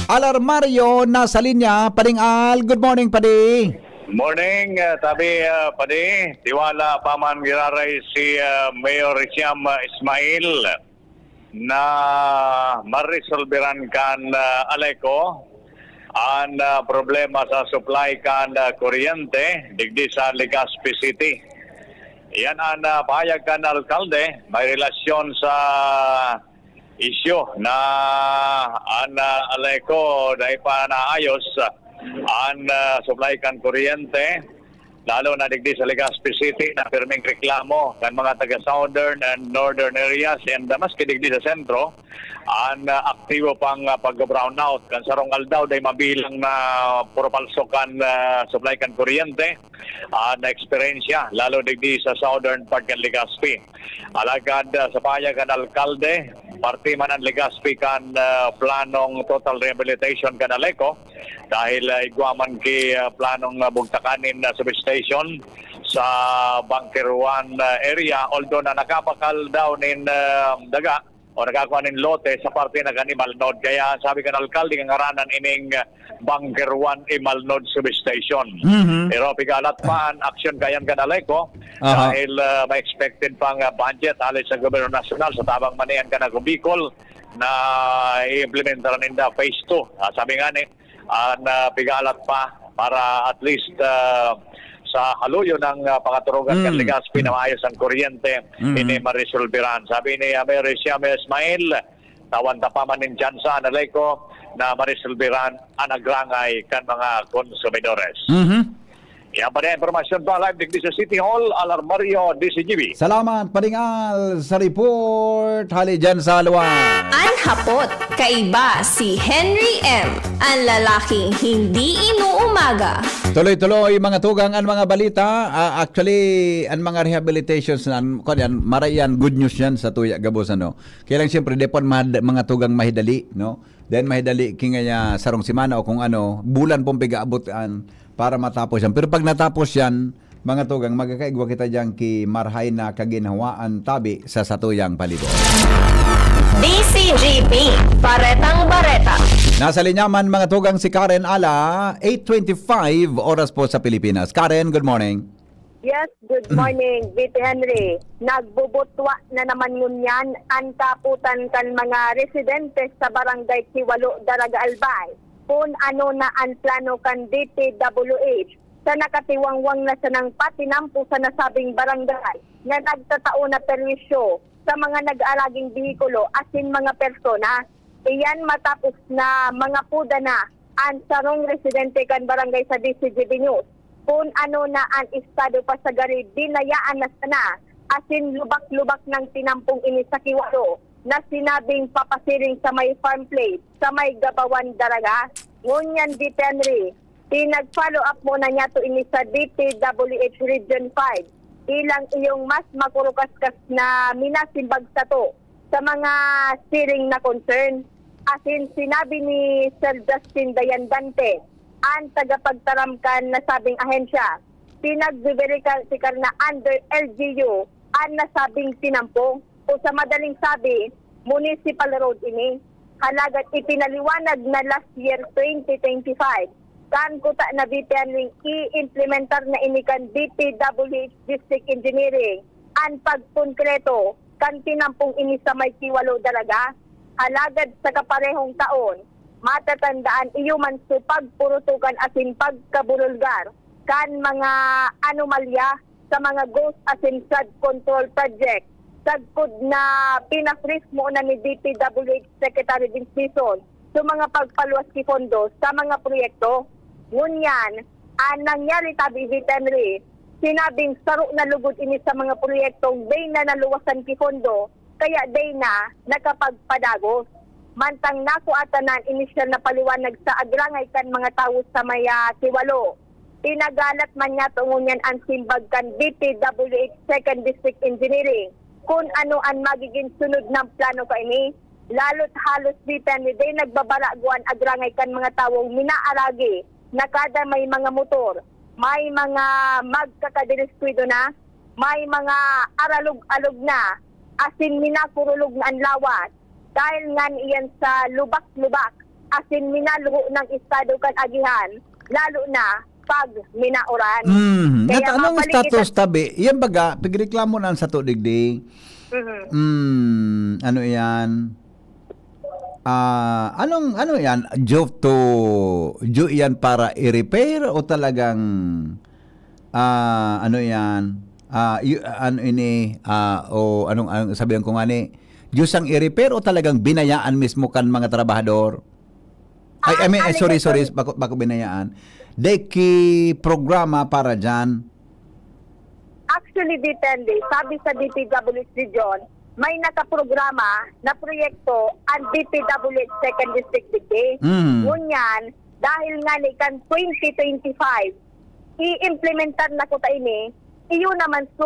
Alarmario nasa linya, Pading Al. Good morning, Padi. Morning, ah, tabi, ah, Padi. Tiwala pa man giraray si, ah, Mayor Siam, ah, Ismail na maresolberan kan, ah, Aleco an, ah, problema sa supply kan, ah, kuryente digdi sa Legazpi City. Yan an, ah, pahayag kan alkalde may relasyon sa isyu na an, ah, Aleco dai pa naayos an, ah, supply kan kuryente, lalo na digdi sa Legazpi City na pirming reklamo kan mga taga Southern and Northern areas and, ah, maski digdi sa sentro, an, ah, aktibo pang, ah, pag-brownout. Kan sarong aldaw, dai mabilang na puro palso kan, ah, supply kan kuryente, ah, na eksperyensya, lalo digdi sa southern part kan Legazpi. Alagad, ah, sa pahayag kan alkalde, parte man an Legazpi kan, ah, planong total rehabilitation kan Aleco dahil, ah, igwa man ki, ah, planong, ah, bugtakan nin, ah, substation sa Bunker one, ah, area, although na nakabakal daw nin, ah, daga o nakakua nin lote sa parte na kan Imalnod. Kaya sabi kan alkalde, ngangaranan ining, ah, Bunker one Imalnod Substation. Mhm. Pero pigalat pa an aksyon kayan kan Aleco Aha. dahil, ah, may expected pang, ah, budget hali sa gobyerno nasyonal sa tabang man iyan kan Ago Bicol na i-implementar ninda phase two. Ah, sabi nga ni, ah, na pigalat pa para at least, ah, sa haluyo ng, ah, pangaturugan kan Mm. Legazpi na maayos ang kuryente, Mm. ini maresolberan. Sabi ni, ah, Mayor Siam Ismail, tawan ta pa man nin tsansa an Aleco na maresolberan an agrangay kan mga konsumidores. Mhm. Yan pa rin ang impormasyon pa live digdi sa City Hall, Alarmario, D C G B. Salamat, Pading Al, sa report. Hali dyan sa Alwa. An hapot, kaiba si Henry M, an lalaking hindi inuumaga. Tuloy-tuloy, mga tugang, an mga balita. Ah, actually, an mga rehabilitations na, an, kwan yan, maray yan, good news yan sa tuya gabos, ano. Kaya lang, siyempre, di pa mad-, mga tugang mahidali, no? Then, mahidali, kingaya sarong semana o kung ano, bulan pong pigaabot an para matapos yan. Pero pag natapos yan, mga tugang, magkakaigwa kita diyan ki marhay na kaginhawaan tabi sa satuyang palibot. D C G P, Baretang Bareta. Nasa linya man, mga tugang, si Karen ala eight twenty-five oras po sa Pilipinas. Karen, good morning. Yes, good morning, V P Henry. Nagbubutwa na naman ngunyan an kaputan kan mga residente sa Barangay Kiwalo, Daraga Albay, kun ano na an plano kan D P W H sa nakatiwangwang na sanang patinampo sa nasabing barangay na nagtatao na perwisyo sa mga nag-aaraging behikulo asin mga persona. Iyan matapos na mangapoda na an sarong residente kan barangay sa D C G B News kun ano na an estado pa sa gari binayaan na sana asin lubak-lubak nang tinampong ini sa Kiwalo na sinabing papasiring sa may farm plate sa may Gabawan, Daraga. Ngunyan, D P Henry, pinag-follow up muna niyato ini sa D P W H Region five bilang iyong mas makurukaskas na minasimbag sato sa mga siring na concern. Asin sinabi ni Sir Justin Dayandante, an tagapagtaram kan nasabing ahensya, pinagbiberikal si karna under L G U an nasabing tinampong o sa madaling sabi, municipal road ini. Halagat ipinaliwanag na last year, twenty twenty-five, kan kuta na B P N ring i-implementar na ini kan D P W H District Engineering an pagkonkreto kan tinampong ini sa may Kiwalo, Daraga. Alagad sa kaparehong taon, matatandaan iyo man so pagpurutukan asin pagkabululgar kan mga anomalya sa mga ghost asin flood control project, sagkod na pina-freeze muna ni D P W H Secretary Vince Dizon so mga pagpaluwas ki pondo sa mga proyekto. Ngunyan, an nangyari tabi, Henry, Sinabing saro na lugod ini sa mga proyektong dai na naluwasan ki pondo, kaya dai na nakapagpadagos. Mantang nakua ta na an inisyal na paliwanag sa agrangay kan mga tawo sa may, ah, Kiwalo. Pinagalat man niya ngunyan an simbag kan D P W H Second District Engineering kun ano an magiging sunod na plano kaini. Lalo't halos dai pa ni dai nagbabarago an agrangay kan mga tawong minaaragi na kada may mga motor, may mga magkakadiriskwido na, may mga aralog-alog na, asin minakurulog na an lawas. Dahil ngan iyan sa lubak-lubak, asin minaluho ng estado kan agihan, lalo na pag minauran. Mm. Kaya Nata, anong mapaligid status, at tabi? Yan baga, pigreklamo na ang sato digdi. Mhm. Mm, ano yan? Ah, anong, ano yan? Due to, due yan para i-repair o talagang, ah, ano yan? Ah, y-, ano ini? Ah, o anong, anong sabihan ko nga ni? Due sang i-repair o talagang binayaan mismo kan mga trabahador? Ay, Ah, I mean, ay, ano sorry, yan, sorry, sorry? bako, bako binayaan. Deki programa para dyan. Actually, depende. Sabi sa D P W H Region, may nakaprograma na proyekto ang D P W H Second District digdi. Mm. Ngunyan, dahil nga ni kan twenty twenty-five, i-implementar na kuta ini, iyo naman so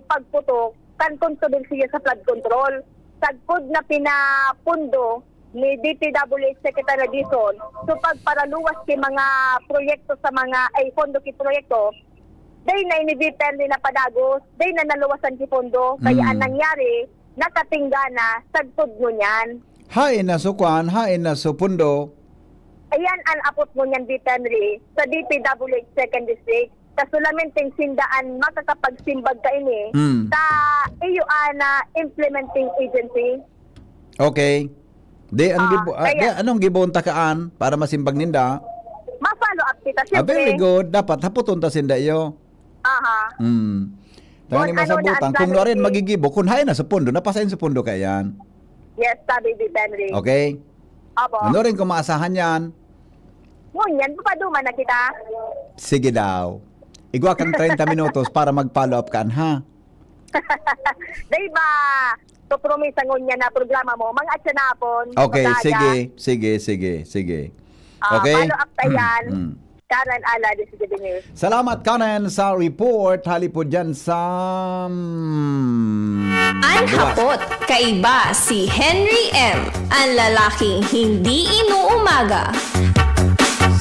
pagputok kan kontrobersiya sa flood control. Sagkod na pinapundo ni D P W H Secretary Dizon, so pagparaluwas ki mga proyekto sa mga, ay, pondo ki proyekto, dai na ini depende na padagos, dai na naluwasan ki pondo. Kaya ang Mm. nangyari, nakatingga na sagkod ngunyan. Hain na so kwan, hain na so pondo. Ayan ang apot ngunyan, Vic Henry, sa D P W H Second District. Sa solamente sinda an makakapagsimbag kaini, Mm. sa iyo ana implementing agency. Okay. Di, ang Ah, gibo-, ah, di, kaya anong gibohon ta kaan para masimbag ninda? Ma-follow up kita, Ah, very siyempre. good. Dapat hapoton ta sinda iyo. Aha. Mm. Kung Tangani ano na masabutan, ang kung plano nuarin ni magigibo, kung hain na sa pondo, napasain sa pondo kaya yan. Yes, sabi ni Henry. Okay? Opo. Ano rin kung maasahan yan? Ngunyan, papaduman na kita. Sige daw. Igwa kang treinta minutos para mag-follow up kan, ha? Dai ba? To promisa ngunyan na programa mo, mga atyanapon, Okay, magaya. sige, sige, sige, sige. Ah, Okay? follow up ta yan. Mm. Karen Ala, Desiderio News. Salamat, Karen, sa report. Hali po dyan sa, mm, An luwas. Hapot, kaiba si Henry M, ang lalaking hindi inuumaga.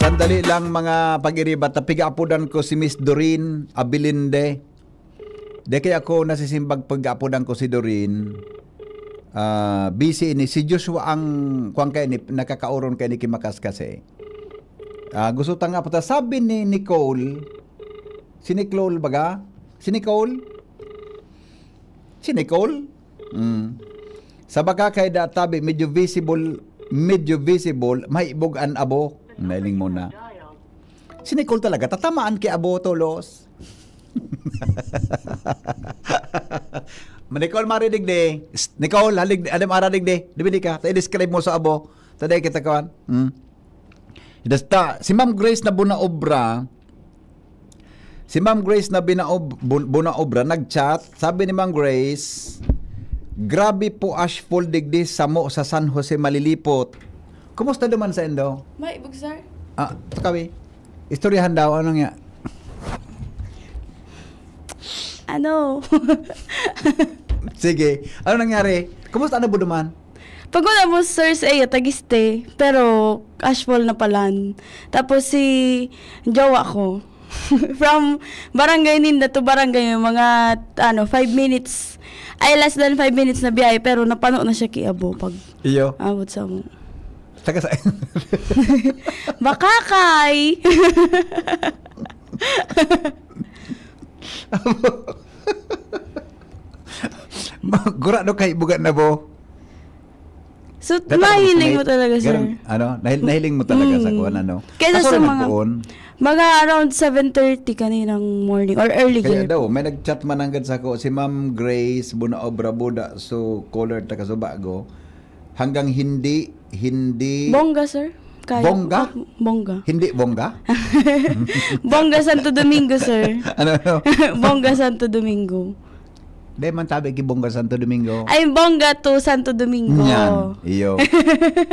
Sandali lang, mga pag-iribat, na pig-aapodan ko si Miss Doreen Abilinde. Di kaya ako nasisimbag pag-aapodan ko si Doreen. Ah, busy ini. Si Joshua ang, kuwan kayo ni, nakakaoron kayo ni Kimakas kasi. Ah, gusto ta nga pata. Sabi ni Nicole, si Nicole baga? Si Nicole? Si Nicole? Mm. Sa baga kay da tabi, medyo visible, medyo visible, mahibog an abo. Nailing mo na. Si Nicole talaga, tatamaan ki abo, tolos. Ma-, Nicole, maridig di. Nicole, halig, alam, aradig di. Di ba di ka? Ta i-describe mo sa abo. Ta di kita kawan. Hmm? Basta, si Ma'am Grace na buna obra, si Ma'am Grace na binaob-, bun-, buna obra, nag-chat, sabi ni Ma'am Grace, "Grabe po ashfall digdi samo sa San Jose Malilipot." Kumusta duman sa indo? May ibog, sir. Ah, takawi. Istoryahan daw, ano nga? Ano? Sige. Ano nangyari? Kumusta na po duman? Pag wala mo, sir, sa iya, tagiste. Pero, ashfall na palan. Tapos si jowa ko, from barangay ninda to barangay, may mga, ano, five minutes. Ay, less than five minutes na biyahe, pero napano na siya ki abo pag Iyo. abot sa mo. Taga sa Bakakay! Magura no kay buga na bo. So, Data ka mahiling mo gusto talaga, sir. Ganun, ano, nahil-, nahiling mo talaga sa Mm. kuwan, ano? Kaysa Kaso sa rin mga, nagpuon. mga around seven thirty kaninang morning or early Kaya girl. daw, may nag-chat man nanggad sa ko, si Ma'am Grace Bunaobra Buda, so caller taga Subago. Hanggang hindi, hindi Bongga, sir. Kaya, Bongga? Bongga. Hindi bongga? Bongga Santo Domingo, sir. Ano, ano? Bongga Santo Domingo. Di man tabi ki Bongga Santo Domingo. Ay, Bongga to Santo Domingo. Yan, iyo.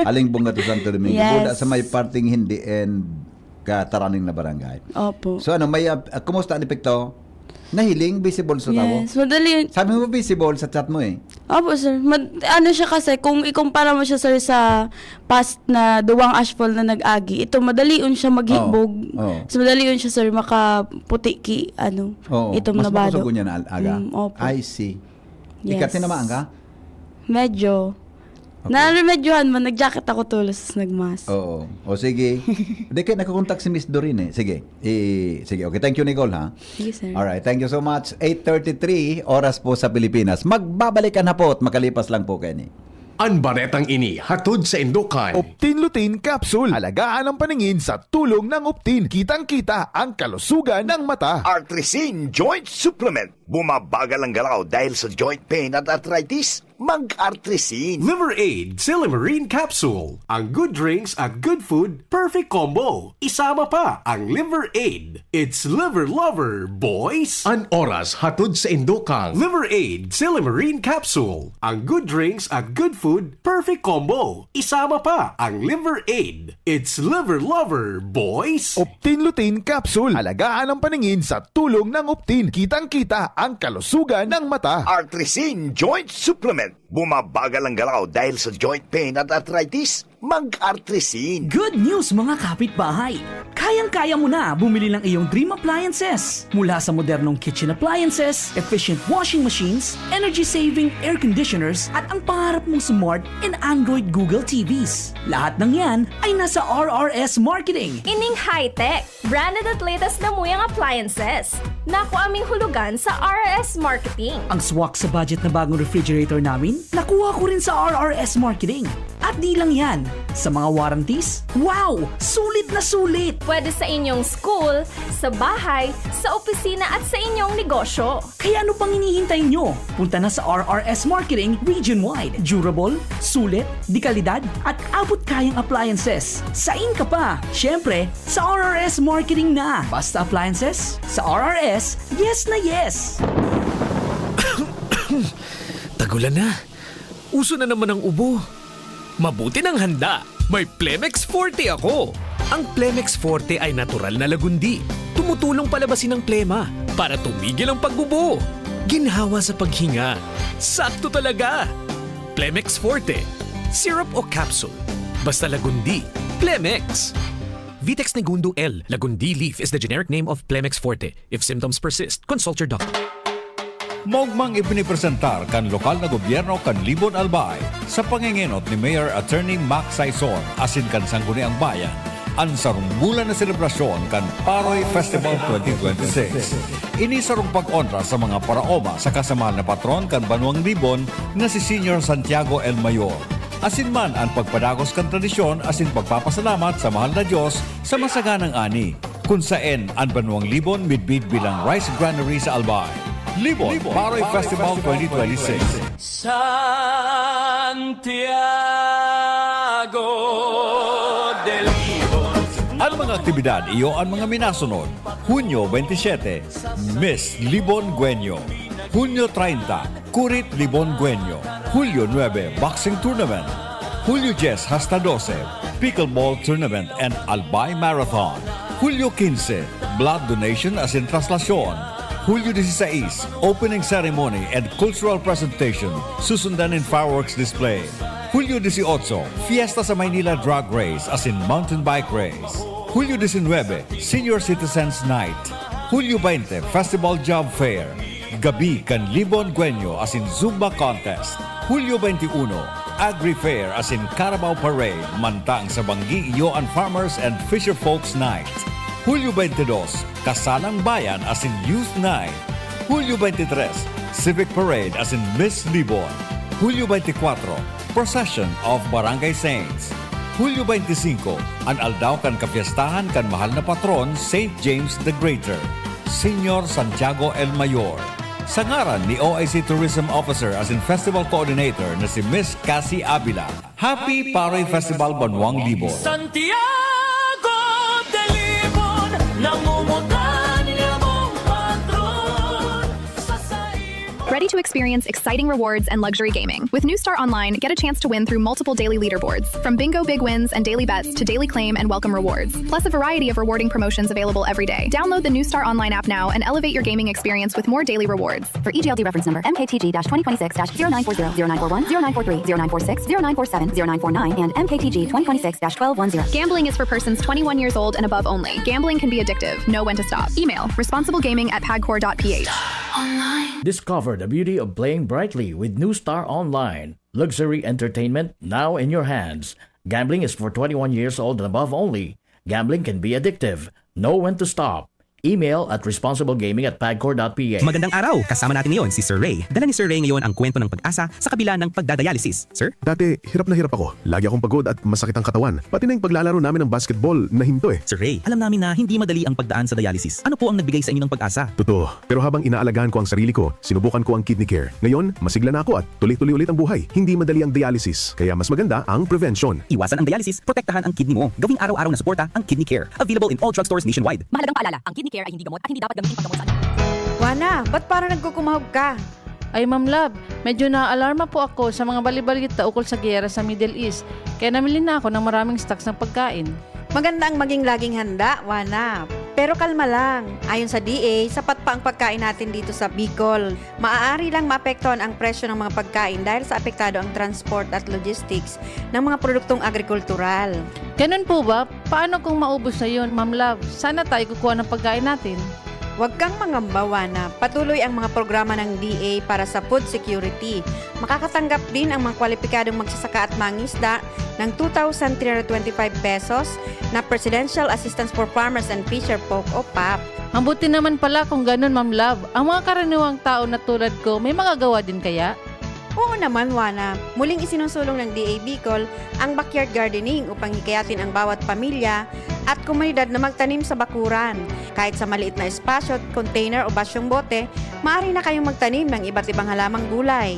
Aling Bongga to Santo Domingo. Yes. Buda sa may parting hindi and kataraning na barangay. Opo. So ano, may, ah, kumusta an epekto? Nahiling, visible sa tawo? Yes, madali yun. Sabi mo, visible sa chat mo eh. Opo, sir. Mad-, ano siya kasi, kung ikumpara mo siya, sir, sa past na duwang ashfall na nag-agi, ito, madali yun siya maghibog. Oo, oo. So, madali yun siya, sir, makaputi ki, ano, Oo, itom mas na bado. Makusog niya na al-, aga. Mm, opo. I see. Yes. Ikaw, tinamaan ka? Medyo. Okay. Naremedyohan mo, nag-jacket ako tulos, tas nag-mask. Oo. O sige. Di kayo nagkakontak si Miss Doreen eh. Sige. I-, sige. Okay, thank you, Nicole, ha? Sige, sir. Alright, thank you so much. Eight thirty-three, oras po sa Pilipinas. Magbabalik an hapot, makalipas lang po kaini. An baretang ini hatod sa Indokan. Optin Lutein Capsule. Alagaan ang paningin sa tulong ng Optin. Kitang-kita ang kalusugan ng mata. Artrisin Joint Supplement. Bumabagal ang galaw dahil sa joint pain at arthritis. Mag-Artrisin. Liver Aid, Silymarin Capsule. Ang good drinks at good food, perfect combo. Isama pa ang Liver Aid. It's Liver Lover, boys! An oras hatod sa Indokan. Liver Aid, Silymarin Capsule. Ang good drinks at good food, perfect combo. Isama pa ang Liver Aid. It's Liver Lover, boys! Optin Lutein Capsule. Alagaan ang paningin sa tulong ng Optin. Kitang-kita ang kalusugan ng mata. Artrisin Joint Supplement. Bumabagal ang galaw dahil sa joint pain at arthritis? Mag-Artrisin. Good news, mga kapitbahay! Kayang-kaya mo na bumili ng iyong dream appliances. Mula sa modernong kitchen appliances, efficient washing machines, energy-saving air conditioners, at ang pangarap mong smart and Android Google T Vs. Lahat ng yan ay nasa R R S Marketing. Ining high-tech, branded at latest na muyang appliances. Naku aming hulugan sa R R S Marketing. Ang swak sa budget na bagong refrigerator namin, nakuha ko rin sa R R S Marketing. At di lang yan, sa mga warranties, wow! Sulit na sulit! Pwede sa inyong school, sa bahay, sa opisina at sa inyong negosyo. Kaya ano pang hinihintay nyo? Punta na sa R R S Marketing region-wide. Durable, sulit, de kalidad, at abot kayang appliances. Sain ka pa? Siyempre, sa R R S Marketing na. Basta appliances, sa R R S, yes na yes! Tagulan na. Uso na naman ang ubo. Mabuti nang handa. May Plemex Forte ako. Ang Plemex Forte ay natural na lagundi. Tumutulong palabasin ang plema para tumigil ang pag-ubo. Ginhawa sa paghinga. Sakto talaga. Plemex Forte. Syrup o capsule. Basta lagundi. Plemex. Vitex Negundo L. Lagundi leaf is the generic name of Plemex Forte. If symptoms persist, consult your doctor. Maogmang ipinipresentar kan lokal na gobyerno kan Libon, Albay, sa pangengenot ni Mayor Attorney Mac Saison asin kan Sangguniang Bayan, an sarong bulan na selebrasyon kan Paroy Festival twenty twenty-six. Ini sarong pag-onra sa mga paraoma saka sa mahal na patron kan banwang Libon na si Señor Santiago el Mayor. Asin man an pagpadagos kan tradisyon asin pagpapasalamat sa mahal na Diyos sa masaganang ani, kun saen an banwang Libon midbid bilang rice granary sa Albay. Libon Paroy Festival twenty twenty-six. Santiago de Libon. An mga aktibidad iyo an mga minasunod: Hunyo twenty-seven, Miss Libon Guenyo. Hunyo treinta, Kurit Libon Guenyo. Hulyo nuebe, Boxing Tournament. Hulyo dyes hasta dose, Pickleball Tournament and Albay Marathon. Hulyo quince, Blood Donation asin Traslasyon. Hulyo dieciséis, Opening Ceremony and Cultural Presentation, susundan nin fireworks display. Hulyo dieciocho, Fiesta sa Maynila Drag Race asin Mountain Bike Race. Hulyo diecinuebe, Senior Citizens Night. Hulyo veinte, Festival Job Fair. Gabi kan Libon Guenyo asin Zumba Contest. Hulyo veintiuno, Agri Fair asin Carabao Parade, mantang sa Banggi iyo an Farmers and Fisher Folks Night. Hulyo veintidos, Kasalang Bayan asin Youth Night. Hulyo veintitres, Civic Parade asin Miss Libon. Hulyo veintikwatro, Procession of Barangay Saints. Hulyo veintisinko, an aldaw kan kapiestahan kan mahal na patron, Saint James the Greater, Señor Santiago el Mayor. Sa ngaran ni O I C Tourism Officer as in Festival Coordinator na si Miss Cassie Avila, Happy Paroy Festival Banwang Libor! Santiago de Libon, nangungutan niya mong patron sa saimo. Ready to experience exciting rewards and luxury gaming? With New Star Online, get a chance to win through multiple daily leaderboards, from bingo big wins and daily bets to daily claim and welcome rewards, plus a variety of rewarding promotions available every day. Download the New Star Online app now and elevate your gaming experience with more daily rewards. For E G L D reference number, M K T G twenty twenty-six dash zero nine four zero, zero nine four one, zero nine four three, zero nine four six, zero nine four seven, zero nine four nine, and M K T G twenty twenty-six dash twelve one zero. Gambling is for persons twenty-one years old and above only. Gambling can be addictive. Know when to stop. Email responsiblegaming at pagcor dot p h. Discover the beauty of playing brightly with New Star Online. Luxury entertainment now in your hands. Gambling is for twenty-one years old and above only. Gambling can be addictive. Know when to stop. Email at responsiblegaming at pagcor dot p h. Magandang araw! Kasama natin ngayon si Sir Ray. Dala ni Sir Ray ngayon ang kwento ng pag-asa sa kabila ng pagdadialysis. Sir? Dati, hirap na hirap ako. Lagi akong pagod at masakit ang katawan. Pati na yung paglalaro namin ng basketball, nahinto eh. Sir Ray, alam namin na hindi madali ang pagdaan sa dialysis. Ano po ang nagbigay sa inyo ng pag-asa? Totoo. Pero habang inaalagaan ko ang sarili ko, sinubukan ko ang Kidney Care. Ngayon, masigla na ako at tuloy-tuloy ulit ang buhay. Hindi madali ang dialysis, kaya mas maganda ang prevention. Iwasan ang dialysis, protektahan ang kidney mo. Gawing araw-araw na suporta ang Kidney Care. Available in all drugstores nationwide. Mahalagang paalala, ang Kidney Care ay hindi gamot at hindi dapat gamitin panggamot sa anuman. Wana, ba't parang nagkukumahog ka? Ay, Ma'am Love, medyo naaalarma po ako sa mga bali-balita ukol sa giyera sa Middle East, kaya namili na ako ng maraming stocks ng pagkain. Maganda ang maging laging handa, Wana. Pero kalma lang. Ayon sa D A, sapat pa ang pagkain natin dito sa Bicol. Maaari lang maapektuhan ang presyo ng mga pagkain dahil sa apektado ang transport at logistics ng mga produktong agrikultural. Ganun po ba? Paano kung maubos na yun, Ma'am Love? Saan na tayo kukuha ng pagkain natin? Huwag kang mangamba, Wana. Patuloy ang mga programa ng D A para sa food security. Makakatanggap din ang mga kwalipikadong magsasaka at mangisda ng two thousand three hundred twenty-five pesos na Presidential Assistance for Farmers and Fisher Folk o pap. Ang buti naman pala kung ganun, Ma'am Love. Ang mga karaniwang tao na tulad ko, may magagawa din kaya? Oo naman, Wana. Muling isinusulong ng D A Bicol ang backyard gardening upang hikayatin ang bawat pamilya at komunidad na magtanim sa bakuran. Kahit sa maliit na espasyo, container o basyong bote, maaari na kayong magtanim ng iba't ibang halamang gulay.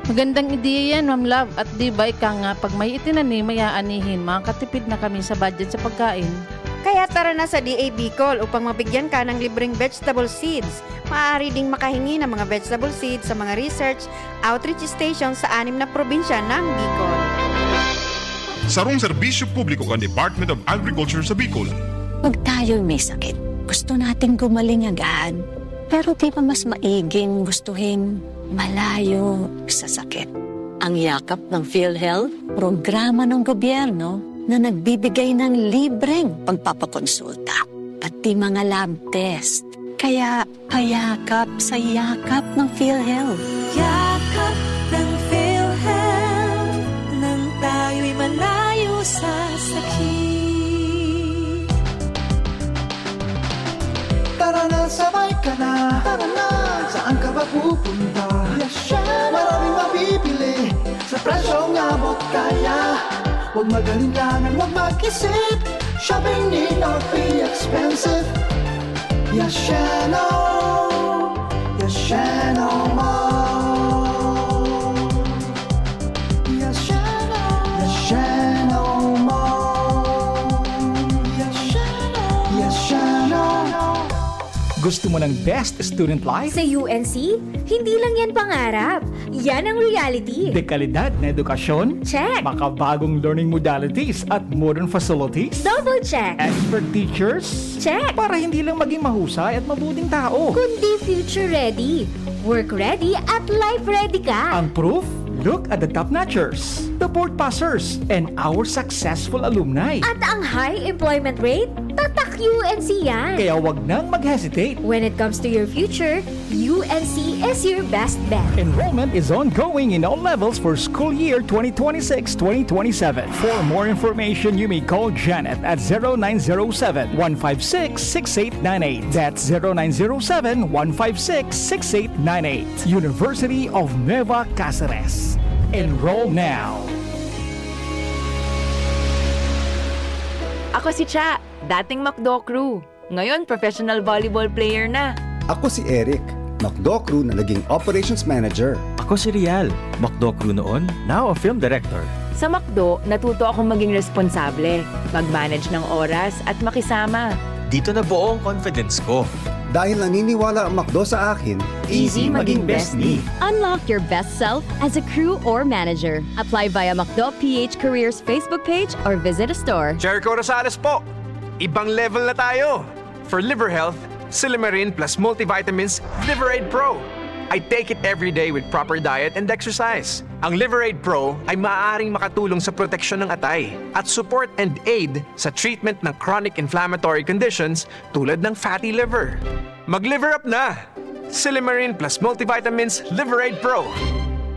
Magandang ideya yan, Ma'am Love. At di ba ika nga, pag may itinanim, may aanihin, makakatipid na kami sa budget sa pagkain. Kaya tara na sa D A Bicol upang mabigyan ka ng libreng vegetable seeds. Maaari ding makahingi ng mga vegetable seeds sa mga research outreach station sa anim na probinsya ng Bicol. Sarong serbisyo publiko kan Department of Agriculture sa Bicol. Pag tayo'y may sakit, gusto nating gumaling agad. Pero di ba mas maiging gustuhin malayo sa sakit? Ang Yakap ng PhilHealth, programa ng gobyerno na nagbibigay ng libreng pagpapakonsulta, pati mga lab test. Kaya payakap sa Yakap ng PhilHealth. Yakap ng PhilHealth, nang tayo'y malayo sa sakit. Tara na, sabay ka na. Tara na, saan ka ba pupunta? Yasheno! Maraming mabibili sa presyong abot kaya. Huwag mag-alinlangan, huwag mag-isip. Shopping need not be expensive. Yasheno! Yasheno Mall! Yasheno! Yasheno Mall! Yasheno! Yasheno! Gusto mo ng best student life? Sa U N C, hindi lang yan pangarap. Yan ang reality. Dekalidad na edukasyon? Check. Makabagong learning modalities at modern facilities? Double check. Expert teachers? Check. Para hindi lang maging mahusay at mabuting tao. Kundi future ready, work ready at life ready ka. Ang proof? Look at the top notchers. The board passers and our successful alumni. At ang high employment rate? Tatak U N C yan. Kaya wag nang mag-hesitate. When it comes to your future, U N C is your best bet. Enrollment is ongoing in all levels for school year twenty twenty-six twenty twenty-seven. For more information, you may call Janet at zero nine zero seven, one five six, six eight nine eight. That's zero nine zero seven, one five six, six eight nine eight. University of Nueva Caceres. Enroll now. Ako si Cha, dating McDo crew. Ngayon, professional volleyball player na. Ako si Eric, McDo crew na naging operations manager. Ako si Rial, McDo crew noon, now a film director. Sa McDo, natuto akong maging responsable, mag-manage ng oras at makisama. Dito nabuo ang confidence ko. Dahil naniniwala ang McDo sa akin, Easy maging bestie. Unlock your best self as a crew or manager. Apply via McDo P H Careers Facebook page or visit a store. Jericho Rosales po! Ibang level na tayo! For liver health, Silimarin plus multivitamins Liver Aid Pro. I take it every day with proper diet and exercise. Ang Liver Aid Pro ay maaaring makatulong sa proteksyon ng atay at support and aid sa treatment ng chronic inflammatory conditions tulad ng fatty liver. Mag-liver up na! Silimarin plus multivitamins Liver Aid Pro.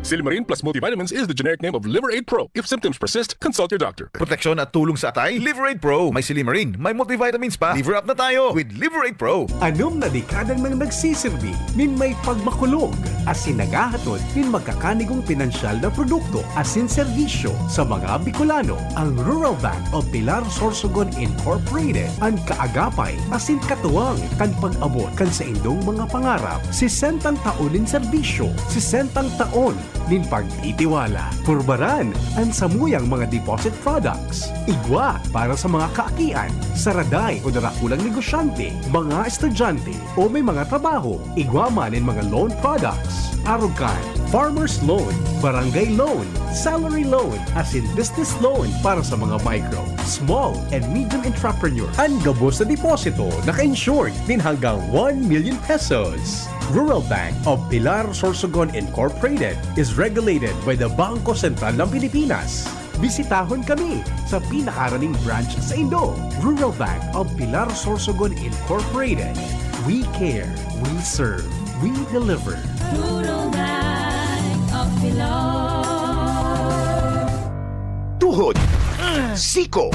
Silimarin plus multivitamins is the generic name of Liver Aid Pro. If symptoms persist, consult your doctor. Proteksyon at tulong sa atay, Liver Aid Pro. May silimarin, may multivitamins pa. Liver up na tayo with Liver Aid Pro. Anom na dekada nang nagsisirbi nin may pagmakulog asin naghahatod nin magkakanigong pinansyal na produkto asin serbisyo sa mga Bicolano. Ang Rural Bank of Pilar Sorsogon Incorporated an kaagapay asin katuwang kan pag-abot kan saindong mga pangarap. Sesentang taon nin serbisyo, sesentang taon nin pagtitiwala. Purbaran an samuyang mga deposit products. Igwa para sa mga kaakian, saraday o darakulang negosyante, mga estudyante o may mga trabaho. Igwa man nin mga loan products. Arog kan farmer's loan, barangay loan, salary loan, asin business loan para sa mga micro, small, and medium entrepreneur. An gabos na deposito naka-insured nin hanggang one million pesos. Rural Bank of Pilar Sorsogon Incorporated is regulated by the Bangko Sentral ng Pilipinas. Bisitahon kami sa pinakaraning branch saindo. Rural Bank of Pilar Sorsogon Incorporated. We care, we serve, we deliver. Rural Bank of Pilar. Tuhod, siko,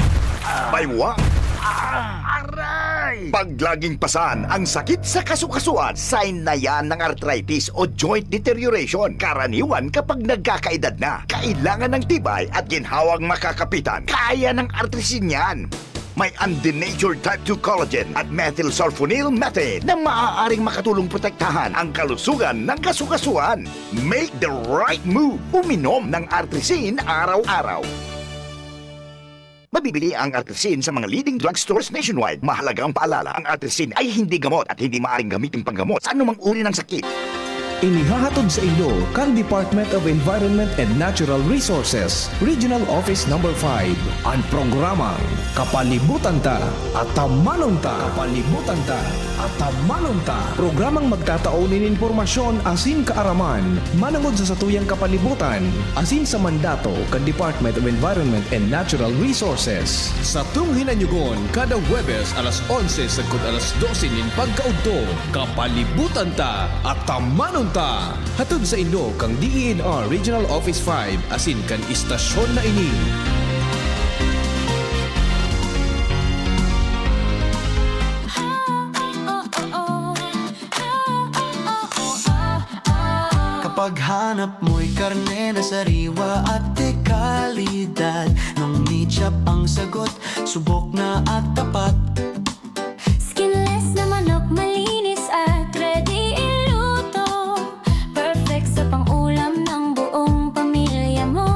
baywang, aray! Pag laging pasan ang sakit sa kasukasuan, sign na yan ng arthritis o joint deterioration. Karaniwan kapag nagkakaedad na, kailangan ng tibay at ginhawang makakapitan. Kaya ng Artrisin yan. May undenatured type two collagen at methylsulfonyl methane na maaaring makatulong protektahan ang kalusugan ng kasukasuan. Make the right move. Uminom ng Artrisin araw-araw. Mabibili ang Artrisin sa mga leading drugstores nationwide. Mahalagang paalala, ang Artrisin ay hindi gamot at hindi maaaring gamitin panggamot sa anumang uri ng sakit. Inihahatod saindo kan Department of Environment and Natural Resources, Regional Office Number five, an programang Kapalibutan Ta, Atamanon Ta. Kapalibutan Ta, Atamanon Ta. Programang magtatao nin impormasyon asin kaaraman manongod sa satuyang kapalibutan asin sa mandato kan Department of Environment and Natural Resources. Satong hinanyogon kada Huwebes alas onse sagkod alas dose nin pagkaudto. Kapalibutan Ta, Atamanon Ta! Hatod saindo kan D E N R Regional Office five asin kan istasyon na ini. Kapag hanap mo'y karne na sariwa at de kalidad, Nong Meat Shop ang sagot, subok na at tapat. Skinless na manok, malinis at ready iluto. Perfect sa pang-ulam ng buong pamilya mo.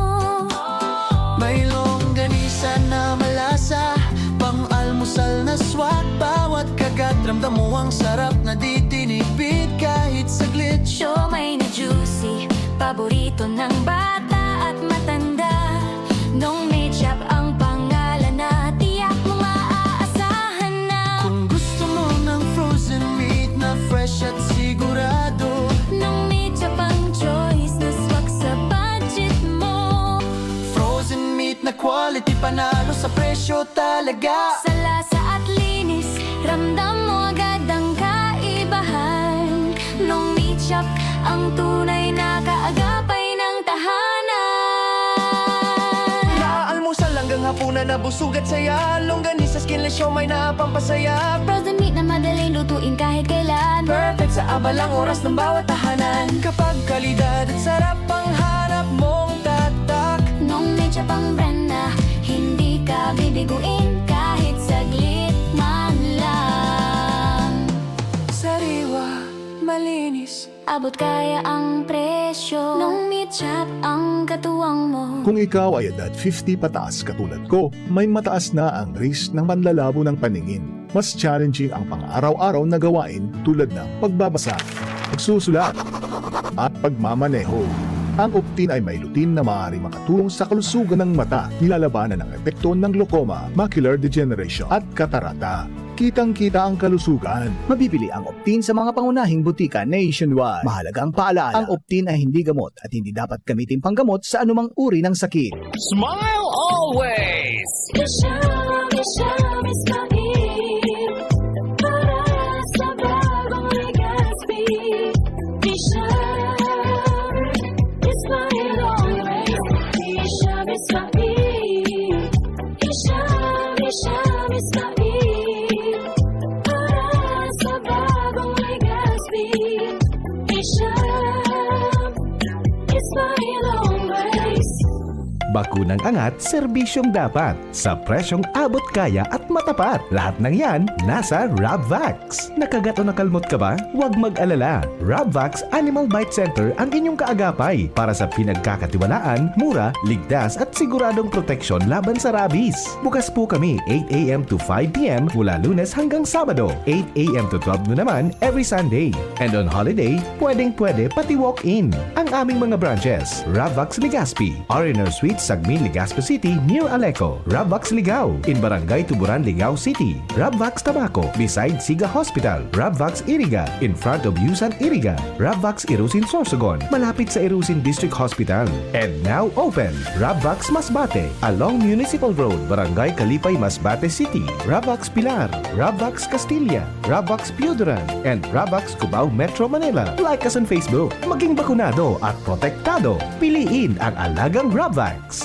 May longganisa na malasa, pang-almusal na swak. Bawat kagat, ramdam mo ang sarap na di tinipid kahit saglit. Siomai na juicy, paborito ng bata at matanda. Nong Meat Shop ang pangalan na tiyak mong maaasahan na. Kung gusto mo ng frozen meat na fresh at sigurado, Nong Meat Shop ang choice na swak sa budget mo. Frozen meat na quality, panalo sa presyo talaga. Sa lasa at linis, ramdam mo agad ang kaibahan. Nong Meat Shop ang tunay na kaagapay ng tahanan. Mula almusal hanggang hapunan na busog at saya. Longganisa, skinless, siomai na pampasaya. Frozen meat na madaling lutuin kahit kailan. Perfect sa abalang oras ng bawat tahanan. Kapag kalidad at sarap ang hanap mong tatak. Nong Meat Shop ang brand na hindi ka bibiguin kahit saglit man lang. Sariwa, malinis, Abot kaya ang presyo nung meet shop ang katuwang mo. Kung ikaw ay edad fifty pataas katulad ko, may mataas na ang risk ng panlalabo ng paningin. Mas challenging ang pang-araw-araw na gawain tulad ng pagbabasa, pagsusulat, at pagmamaneho. Ang Optin ay may lutein na maaaring makatulong sa kalusugan ng mata, nilalabanan ang epekto ng glaucoma, macular degeneration, at katarata. Kitang-kita ang kalusugan. Mabibili ang Optin sa mga pangunahing butika nationwide. Mahalagang paalaala, ang Optin ay hindi gamot at hindi dapat gamitin panggamot sa anumang uri ng sakit. Smile always! Isha, Isha, Miss Marie. Para sa bagong Legazpi. Isha, Isha, Miss Marie always. Isha, Miss Marie. Isha, Isha, Miss Marie. Para sa bagong Legazpi. Isha, Isha, Miss Marie always. Bakunang angat, serbisyong dapat. Sa presyong abot kaya at matapat. Lahat ng yan, nasa Rabvax. Nakagat o nakalmot ka ba? Huwag mag-alala. Rabvax Animal Bite Center ang inyong kaagapay para sa pinagkakatiwalaan, mura, ligtas at siguradong proteksyon laban sa rabies. Bukas po kami eight a m to five p m mula Lunes hanggang Sabado, eight a m to twelve noon naman every Sunday. And on holiday, pwedeng-pwede pati walk-in. Ang aming mga branches, Rabvax Legazpi, R and R Suite, Sagmin, Legazpi City, near Aleco. Rabvax Ligao, in Barangay Tuburan, Ligao City. Rabvax Tabaco, beside Siga Hospital. Rabvax Iriga, in front of Yusan Iriga. Rabvax Irusin Sorsogon, malapit sa Irusin District Hospital. And now open, Rabvax Masbate, along Municipal Road, Barangay Kalipay, Masbate City. Rabvax Pilar, Rabvax Castilla, Rabvax Pioduran, and Rabvax Cubao, Metro Manila. Like us on Facebook. Maging bakunado at protektado. Piliin ang alagang Rabvax.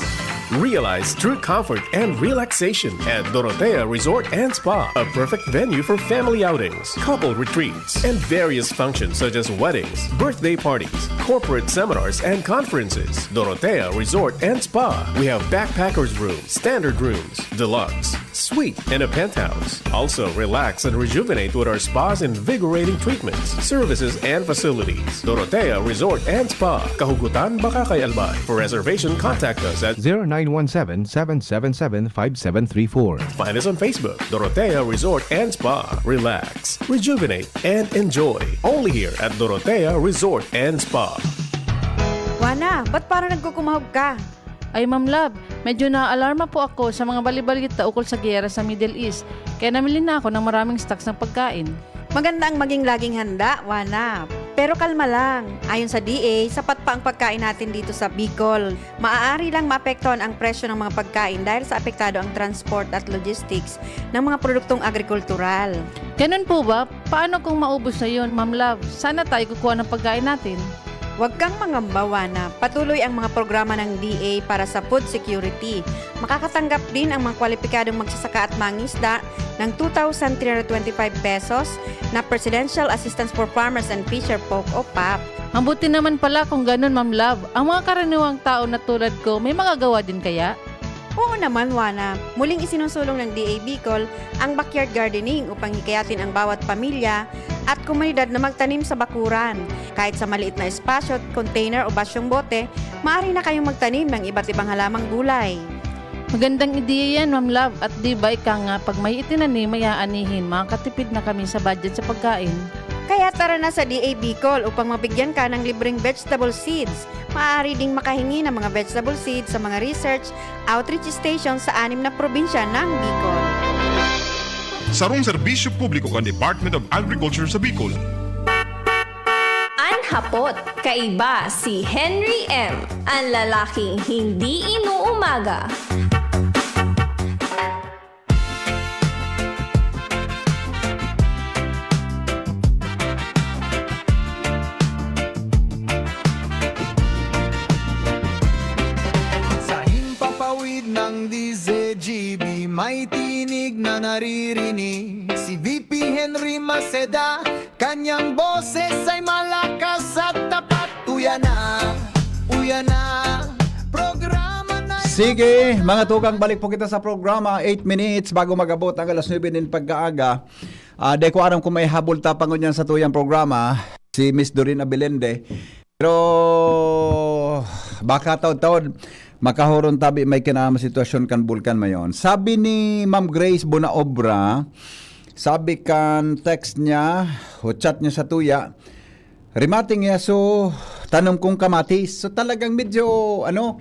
Realize true comfort and relaxation at Dorotea Resort and Spa, a perfect venue for family outings, couple retreats, and various functions such as weddings, birthday parties, corporate seminars, and conferences. Dorotea Resort and Spa. We have backpackers room, standard rooms, deluxe, suite, and a penthouse. Also, relax and rejuvenate with our spa's invigorating treatments, services, and facilities. Dorotea Resort and Spa, Kahugutan, Bacacay, Albay. For reservation, contact us at zero nine one seven, seven seven seven, five seven three four. Find us on Facebook, Dorotea Resort and Spa. Relax, rejuvenate, and enjoy. Only here at Dorotea Resort and Spa. Wana, ba't parang nagkukumahog ka? Ay, Ma'am Love, medyo naaalarma po ako sa mga balibalita ukol sa giyera sa Middle East, kaya namili na ako ng maraming stocks ng pagkain. Maganda ang maging laging handa, Wana. Pero kalma lang. Ayon sa D A, sapat pa ang pagkain natin dito sa Bicol. Maaari lang maapektuhan ang presyo ng mga pagkain dahil sa apektado ang transport at logistics ng mga produktong agrikultural. Ganun po ba? Paano kung maubos na yun, Ma'am Love? Saan na tayo kukuha ng pagkain natin? Huwag kang mangamba, Wana. Patuloy ang mga programa ng D A para sa food security. Makakatanggap din ang mga kwalipikadong magsasaka at mangisda ng two thousand three hundred twenty-five pesos na Presidential Assistance for Farmers and Fisher Folk o pap. Mabuti naman pala kung ganun, Ma'am Love. Ang mga karaniwang tao na tulad ko, may magagawa din kaya? Oo naman, Wana. Muling isinusulong ng D A Bicol ang backyard gardening upang hikayatin ang bawat pamilya at komunidad na magtanim sa bakuran. Kahit sa maliit na espasyo, container o basyong bote, maaari na kayong magtanim ng iba't ibang halamang gulay. Magandang ideya yan, Ma'am Love. At di ba ika nga, pag may itinanim, may aanihin, makakatipid na kami sa budget sa pagkain. Kaya tara na sa D A Bicol upang mabigyan ka ng libreng vegetable seeds. Maaari ding makahingi ng mga vegetable seeds sa mga research outreach station sa anim na probinsya ng Bicol. Sarong serbisyo publiko kan Department of Agriculture sa Bicol. An hapot, kaiba si Henry M, an lalaking hindi inuumaga. Sa himpapawid ng D Z G B, may tinig na naririnig. Si V P Henry Maceda, kanyang boses ay malakas at tapat. Uya na, uya na, programa na. Sige, mga tukang, balik po kita sa programa, eight minutes bago mag-abot ang alas nuebe nin pagkaaga. Ah, di ko aram kung may habol ta pa ngunyan sa tuyang programa. si Miss Doreen Abelende. Pero baka taod-taod, makahoron tabi may kinama sitwasyon kan bulkan mayon. Sabi ni Ma'am Grace Bonaobra, sabi kan text niya, o chat niya sa tuya, "Remating yaso, tanom kong kamatis." So talagang medyo, ano,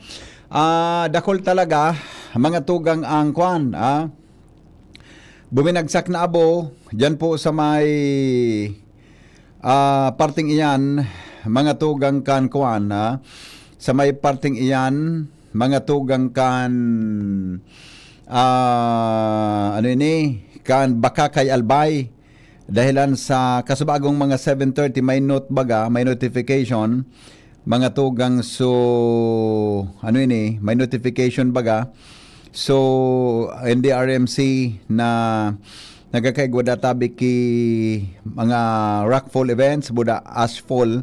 ah, dakol talaga, mga tugang ang kwan, ah. Buminagsak na abo, dyan po sa may, ah, parting iyan, mga tugang kan kwan, ha? Sa may parting iyan, mga tugang kan, ah, ano ini? Kan Bakakay Albay. Dahilan sa kasubagong mga seven thirty, may note baga, may notification, mga tugang. So, ano ini? May notification baga. So, N D R M C na nagkakaigwa databi ki mga rockfall events, buda ashfall,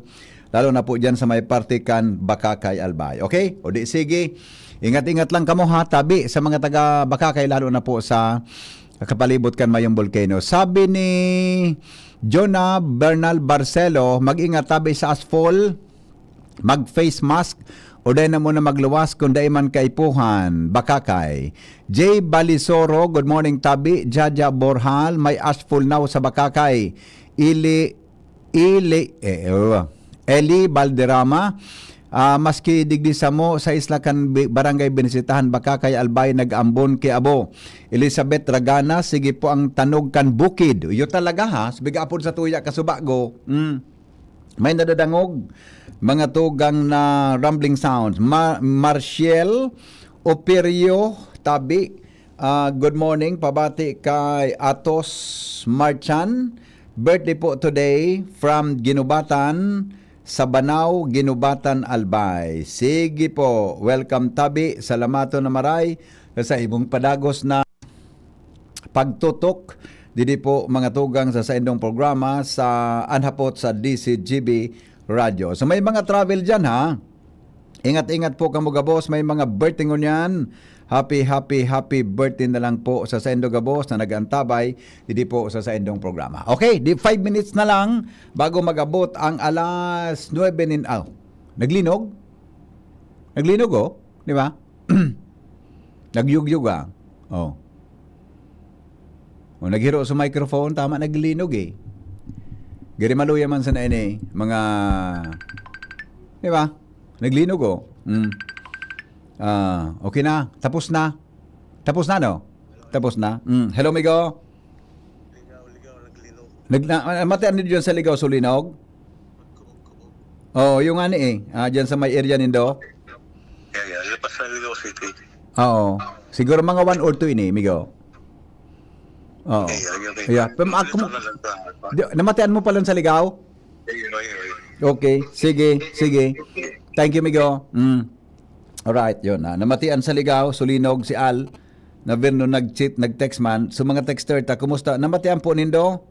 lalo na po dyan sa may parte kan Bakakay, Albay. Okay? O di, sige. Ingat-ingat lang kamo ha, tabi sa mga taga Bakakay, lalo na po sa kapalibot kan mayong volcano. Sabi ni Jonah Bernal Barcelo, "Mag-ingat tabi sa ashfall, mag-face mask, o dai na muna magluwas kung dai man kaipuhan." Bakakay. Jay Balisoro, "Good morning, tabi." Jaja Borhal, "May ashfall now sa Bakakay." Ili, Ili, eh, oh. Eli Balderrama, ah, "Maski digdi samo sa isla kan bi-, barangay binisitahan, Bakakay, Albay, nag-ambon ki abo." Elizabeth Ragana, "Sige po ang tanog kan bukid." Iyo talaga, ha? Sabi ka, apod sa tuya, kasubago. Mm. May nadadangog, mga tugang na rumbling sounds. Ma-, Marciel Operio Tabi, ah, good morning. Pabati kay Atos Marchan. Birthday po today from Ginubatan, Sabanao, Ginubatan, Albay. Sige po. Welcome, Tabi. Salamaton na maray sa imong padagos na pagtutok didi po, mga tugang, sa saindong programa sa Anhapot sa D C G B Radyo. So, may mga travel dyan, ha? Ingat-ingat po kamo gabos, may mga birthday ngunyan. Happy, happy, happy birthday na lang po sa saindo gabos na nag-antabay didi po sa saindong programa. Okay, di five minutes na lang bago mag-abot ang alas nuebe nin, aw, naglinog? Naglinog, oh, di ba? Nagyugyog, ah. Oh. O, naghiro sa microphone, tama, naglinog, eh. Giri maluya man sana ini, mga, di ba? Naglinog, oh. Mm. Ah, okay na. Tapos na. Tapos na, no? Tapos na. Mm. Hello, migo. Ligaw, ligaw, naglinog. Nag-, na, ah, mati, ano dyan sa Ligaw, Sulinog? Kubog-kubog. Oo, yung ano eh. Ah, dyan sa may area nindo? Yeah, yeah. Lipas na Ligaw City. Oo. Siguro mga one or two ini, migo. Oo. Okay, okay, okay. Yeah. Pero Dito ako, na lang sa, di, namatian mo pala sa Ligaw? Ayun, ayun, ayun. Okay. Sige, sige. Thank you, migo. Mm. Alright, yun. Ah, namatian sa Ligaw, Sulinog, si Al. Na Vernon nag-cheat, nag-text man. So, mga texter ta, kumusta? Namatian po nindo?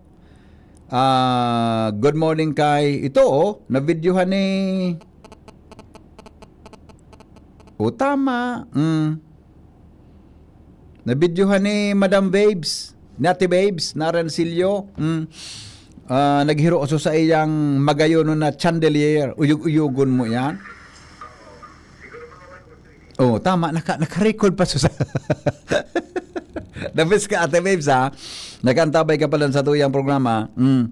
Ah, good morning kay, ito, oh, nabidyohan ni, oh, tama. Mm. Nabidyohan ni Madam Babes, ni Ate Babes, na Arancillo. Mm. Ah, naghiro sa iyang magayon na chandelier. Uyog-uyogon mo yan. Oh, tama. Naka, naka-record pa, Susan. The best ka, Ate Babes, ha? Nakaantabay ka pala sa tuyang programa. Mm.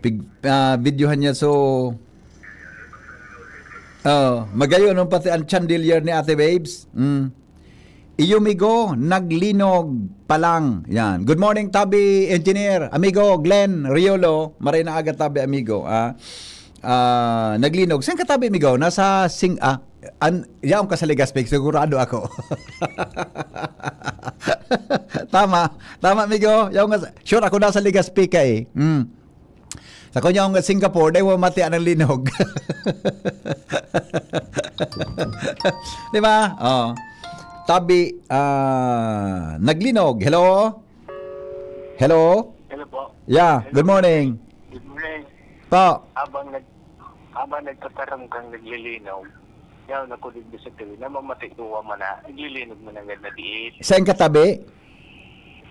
Pig-, ah, videohan niya, so, oh, magayon pati ang chandelier ni Ate Babes. Mm. Iyo, migo, naglinog pa lang. Yan. Good morning, Tabi Engineer. Amigo, Glenn Riolo. Maray na aga, Tabi, amigo. Ah, ah, naglinog. Saan ka, Tabi, amigo? Nasa Sing-, ah, an-, yaon ka sa Legazpi, sigurado ako. Tama. Tama, amigo. Yaon ka sa, sure ako nasa Legazpi ka eh. Mm. Sa kunya nga Singapore, dai mo mati ang linog. Di ba? Oh. Tabi, ah, naglinog. Hello? Hello? Hello po. Yeah, Hello. Good morning. Good morning. Po. Habang nag-, habang nagtataram kang naglilinog, yaw, nakulig mo sa tuwi, namamati ko man na, naglilinog mo na agad na diit. Saan ka, Tabi?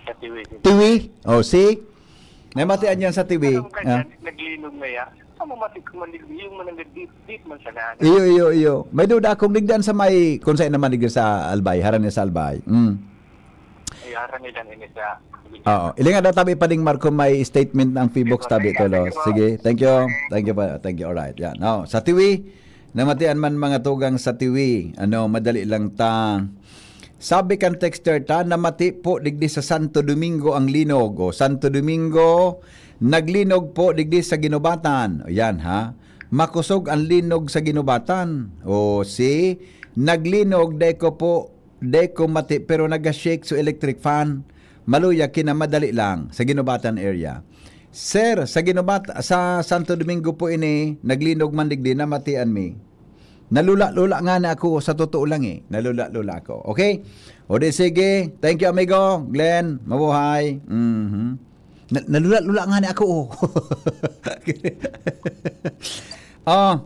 Sa tuwi. Tuwi? Oh, see? Namatian yan sa T V. Ang Ah. kanya, naglinog na yan. Ang mamati ko man, yung mga nag-dip-dip man siya na. Iyo, iyo, iyo. May duda akong digdan sa may, kung saan naman digdi sa Albay, Harani sa Albay. Mm. Ay, harang yan, ini sa Oo. Ilinga daw tabi pa ding Marco, may statement ng Fibox tabi, Tolo. Sige, thank you. Thank you pa. Thank you. Alright. Yan. No, sa T V, namatian man mga tugang sa T V. Ano, madali lang ta. Sabi kan texter ta, namati po digdi sa Santo Domingo ang linog. O, Santo Domingo, naglinog po digdi sa Ginubatan. O, yan, ha? Makosog ang linog sa Ginubatan. O, si, naglinog, dai ko po, dai ko mati, pero naga-shake so electric fan. Maluya, kinamadali lang sa Ginubatan area. Sir, sa Ginubat-, sa Santo Domingo po ini, naglinog man digdi, namatian mi. Nalula-lula nga na ako, sa totoo lang eh. Nalula-lula ako. Okay? O di sige. Thank you, amigo. Glenn, mabuhay. Mhm. Na-, nalula-lula nga na ako, oh. Ah,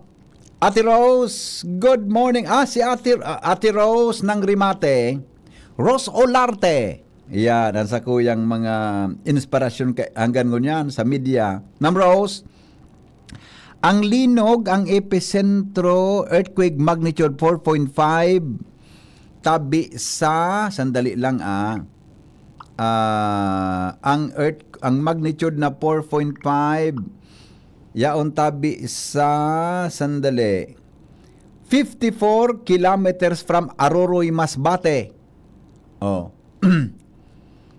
Ate Rose, good morning. Ah, si Ate, ah, Ate Rose ng Rimate. Rose Olarte. Yan, ang sakuyang mga inspirasyon kay, hanggang ngunyan sa media. Ma'am Rose, ang linog, ang epicentro, earthquake magnitude four point five, tabi sa, sandali lang ah, Ah, ang earth, ang magnitude na four point five, yaon tabi sa, sandali, fifty-four kilometers from Aroroy, Masbate. Oh.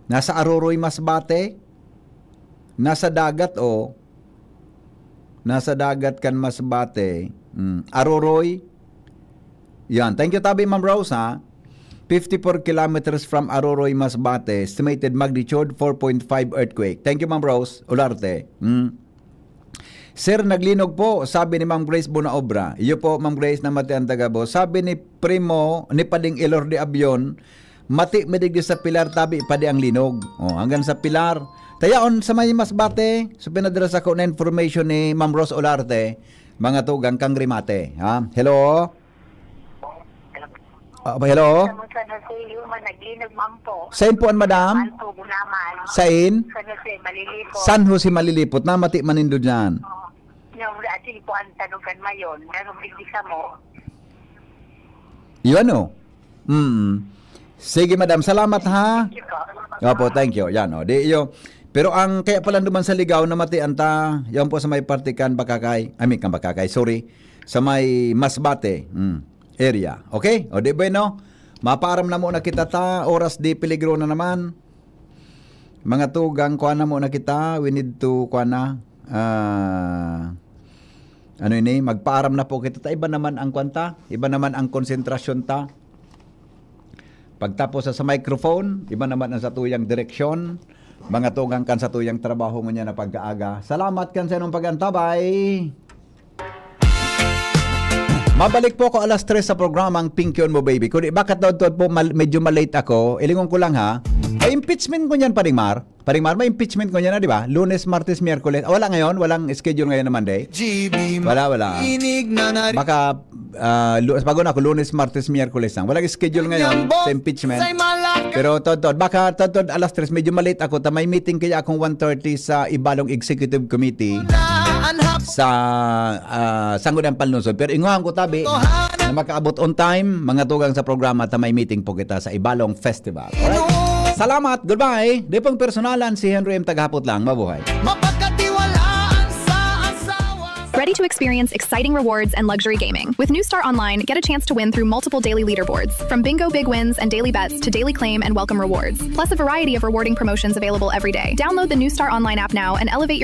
Nasa Aroroy, Masbate. Nasa dagat, oh. Nasa dagat kan Masbate. Mm. Aroroy. Yan. Thank you, tabi, Ma'am Rose, ha? Fifty-four kilometers from Aroroy, Masbate. Estimated magnitude, four point five earthquake. Thank you, Ma'am Rose. Olarte. Mm. Sir, naglinog po, sabi ni Ma'am Grace Bonaobra. Iyo po, Ma'am Grace, namatian taga Bo. Sabi ni Primo, ni Pading Ilor de Avion, mati mi digdi sa Pilar, tabi pa di ang linog. Oh, hanggang sa Pilar. Tayaon sa may Masbate, so pinadala sa ko na information ni Ma'am Rose Olarte, mga tugang kang Rimate. Ha? Hello? Ah, hello? Sa San Jose, Yuma, naglinog man po. Sain po an madam? Alpo, Gunaman. Sain? San Jose, Malilipot. San Jose, Malilipot. Namati man nindo dyan. Oh. Yung asin po ang tanugan mayon. Meron digdi sa mo. Yun, oh. Mm. Sige, madam. Salamat, ha? Thank you po. Opo, thank you. Yan, oh. Di, yo. Pero ang kaya pala naman sa Ligao, namatian ta, yan po sa may parte kan Bakakay. I mean, kan Bakakay, sorry. Sa may Masbate, mm, area. Okay? O, di bueno. Mapaaram na muna kita ta. Oras di peligro na naman. Mga tugang, kuha na muna kita. We need to, kuha na. Ah, ano ini? Magpaaram na po kita ta. Iba naman ang kwanta. Iba naman ang konsentrasyon ta. Pagtapos sa, sa microphone, iba naman ang satuyang direksyon. Mga tugang kan satuyang trabaho ngunyan na pagkaaga. Salamat kan sa inyong pag-antabay. Mabalik po ako alas tres sa programang Pingkion Mo Baby. Kundi bakit daw to po mal-, medyo malate ako, ilingon ko lang ha. Ay, impeachment ko niyan, Paring Mar. Paring Mar, may impeachment ko niyan na, di ba? Lunes, Martes, Miyerkules. Ah, wala ngayon? Walang schedule ngayon na Monday? G B Wala, wala. Inig na nari- Baka, ah, lu-, bago na ako, Lunes, Martes, Miyerkules lang. Walang schedule ngayon Nyambog sa impeachment. Say malak- Pero, Tod, Tod, baka, Tod, Tod, alas tres, medyo malate ako. Ta may meeting kaya akong one thirty sa Ibalong Executive Committee sa, ah, Sangguniang Panlungsod. Pero ingohan ko tabi na makaabot on time, mga tugang sa programa, ta may meeting po kita sa Ibalong Festival. Alright? Salamat. Goodbye. Di pong personalan, si Henry M. Tagahapot lang. Mabuhay. Mapagkatiwalaan sa asawa. Ready to experience exciting rewards and luxury gaming? With New Star Online, get a chance to win through multiple daily leaderboards, from bingo big wins and daily bets to daily claim and welcome rewards, plus a variety of rewarding promotions available every day. Download the New Star Online app now and elevate your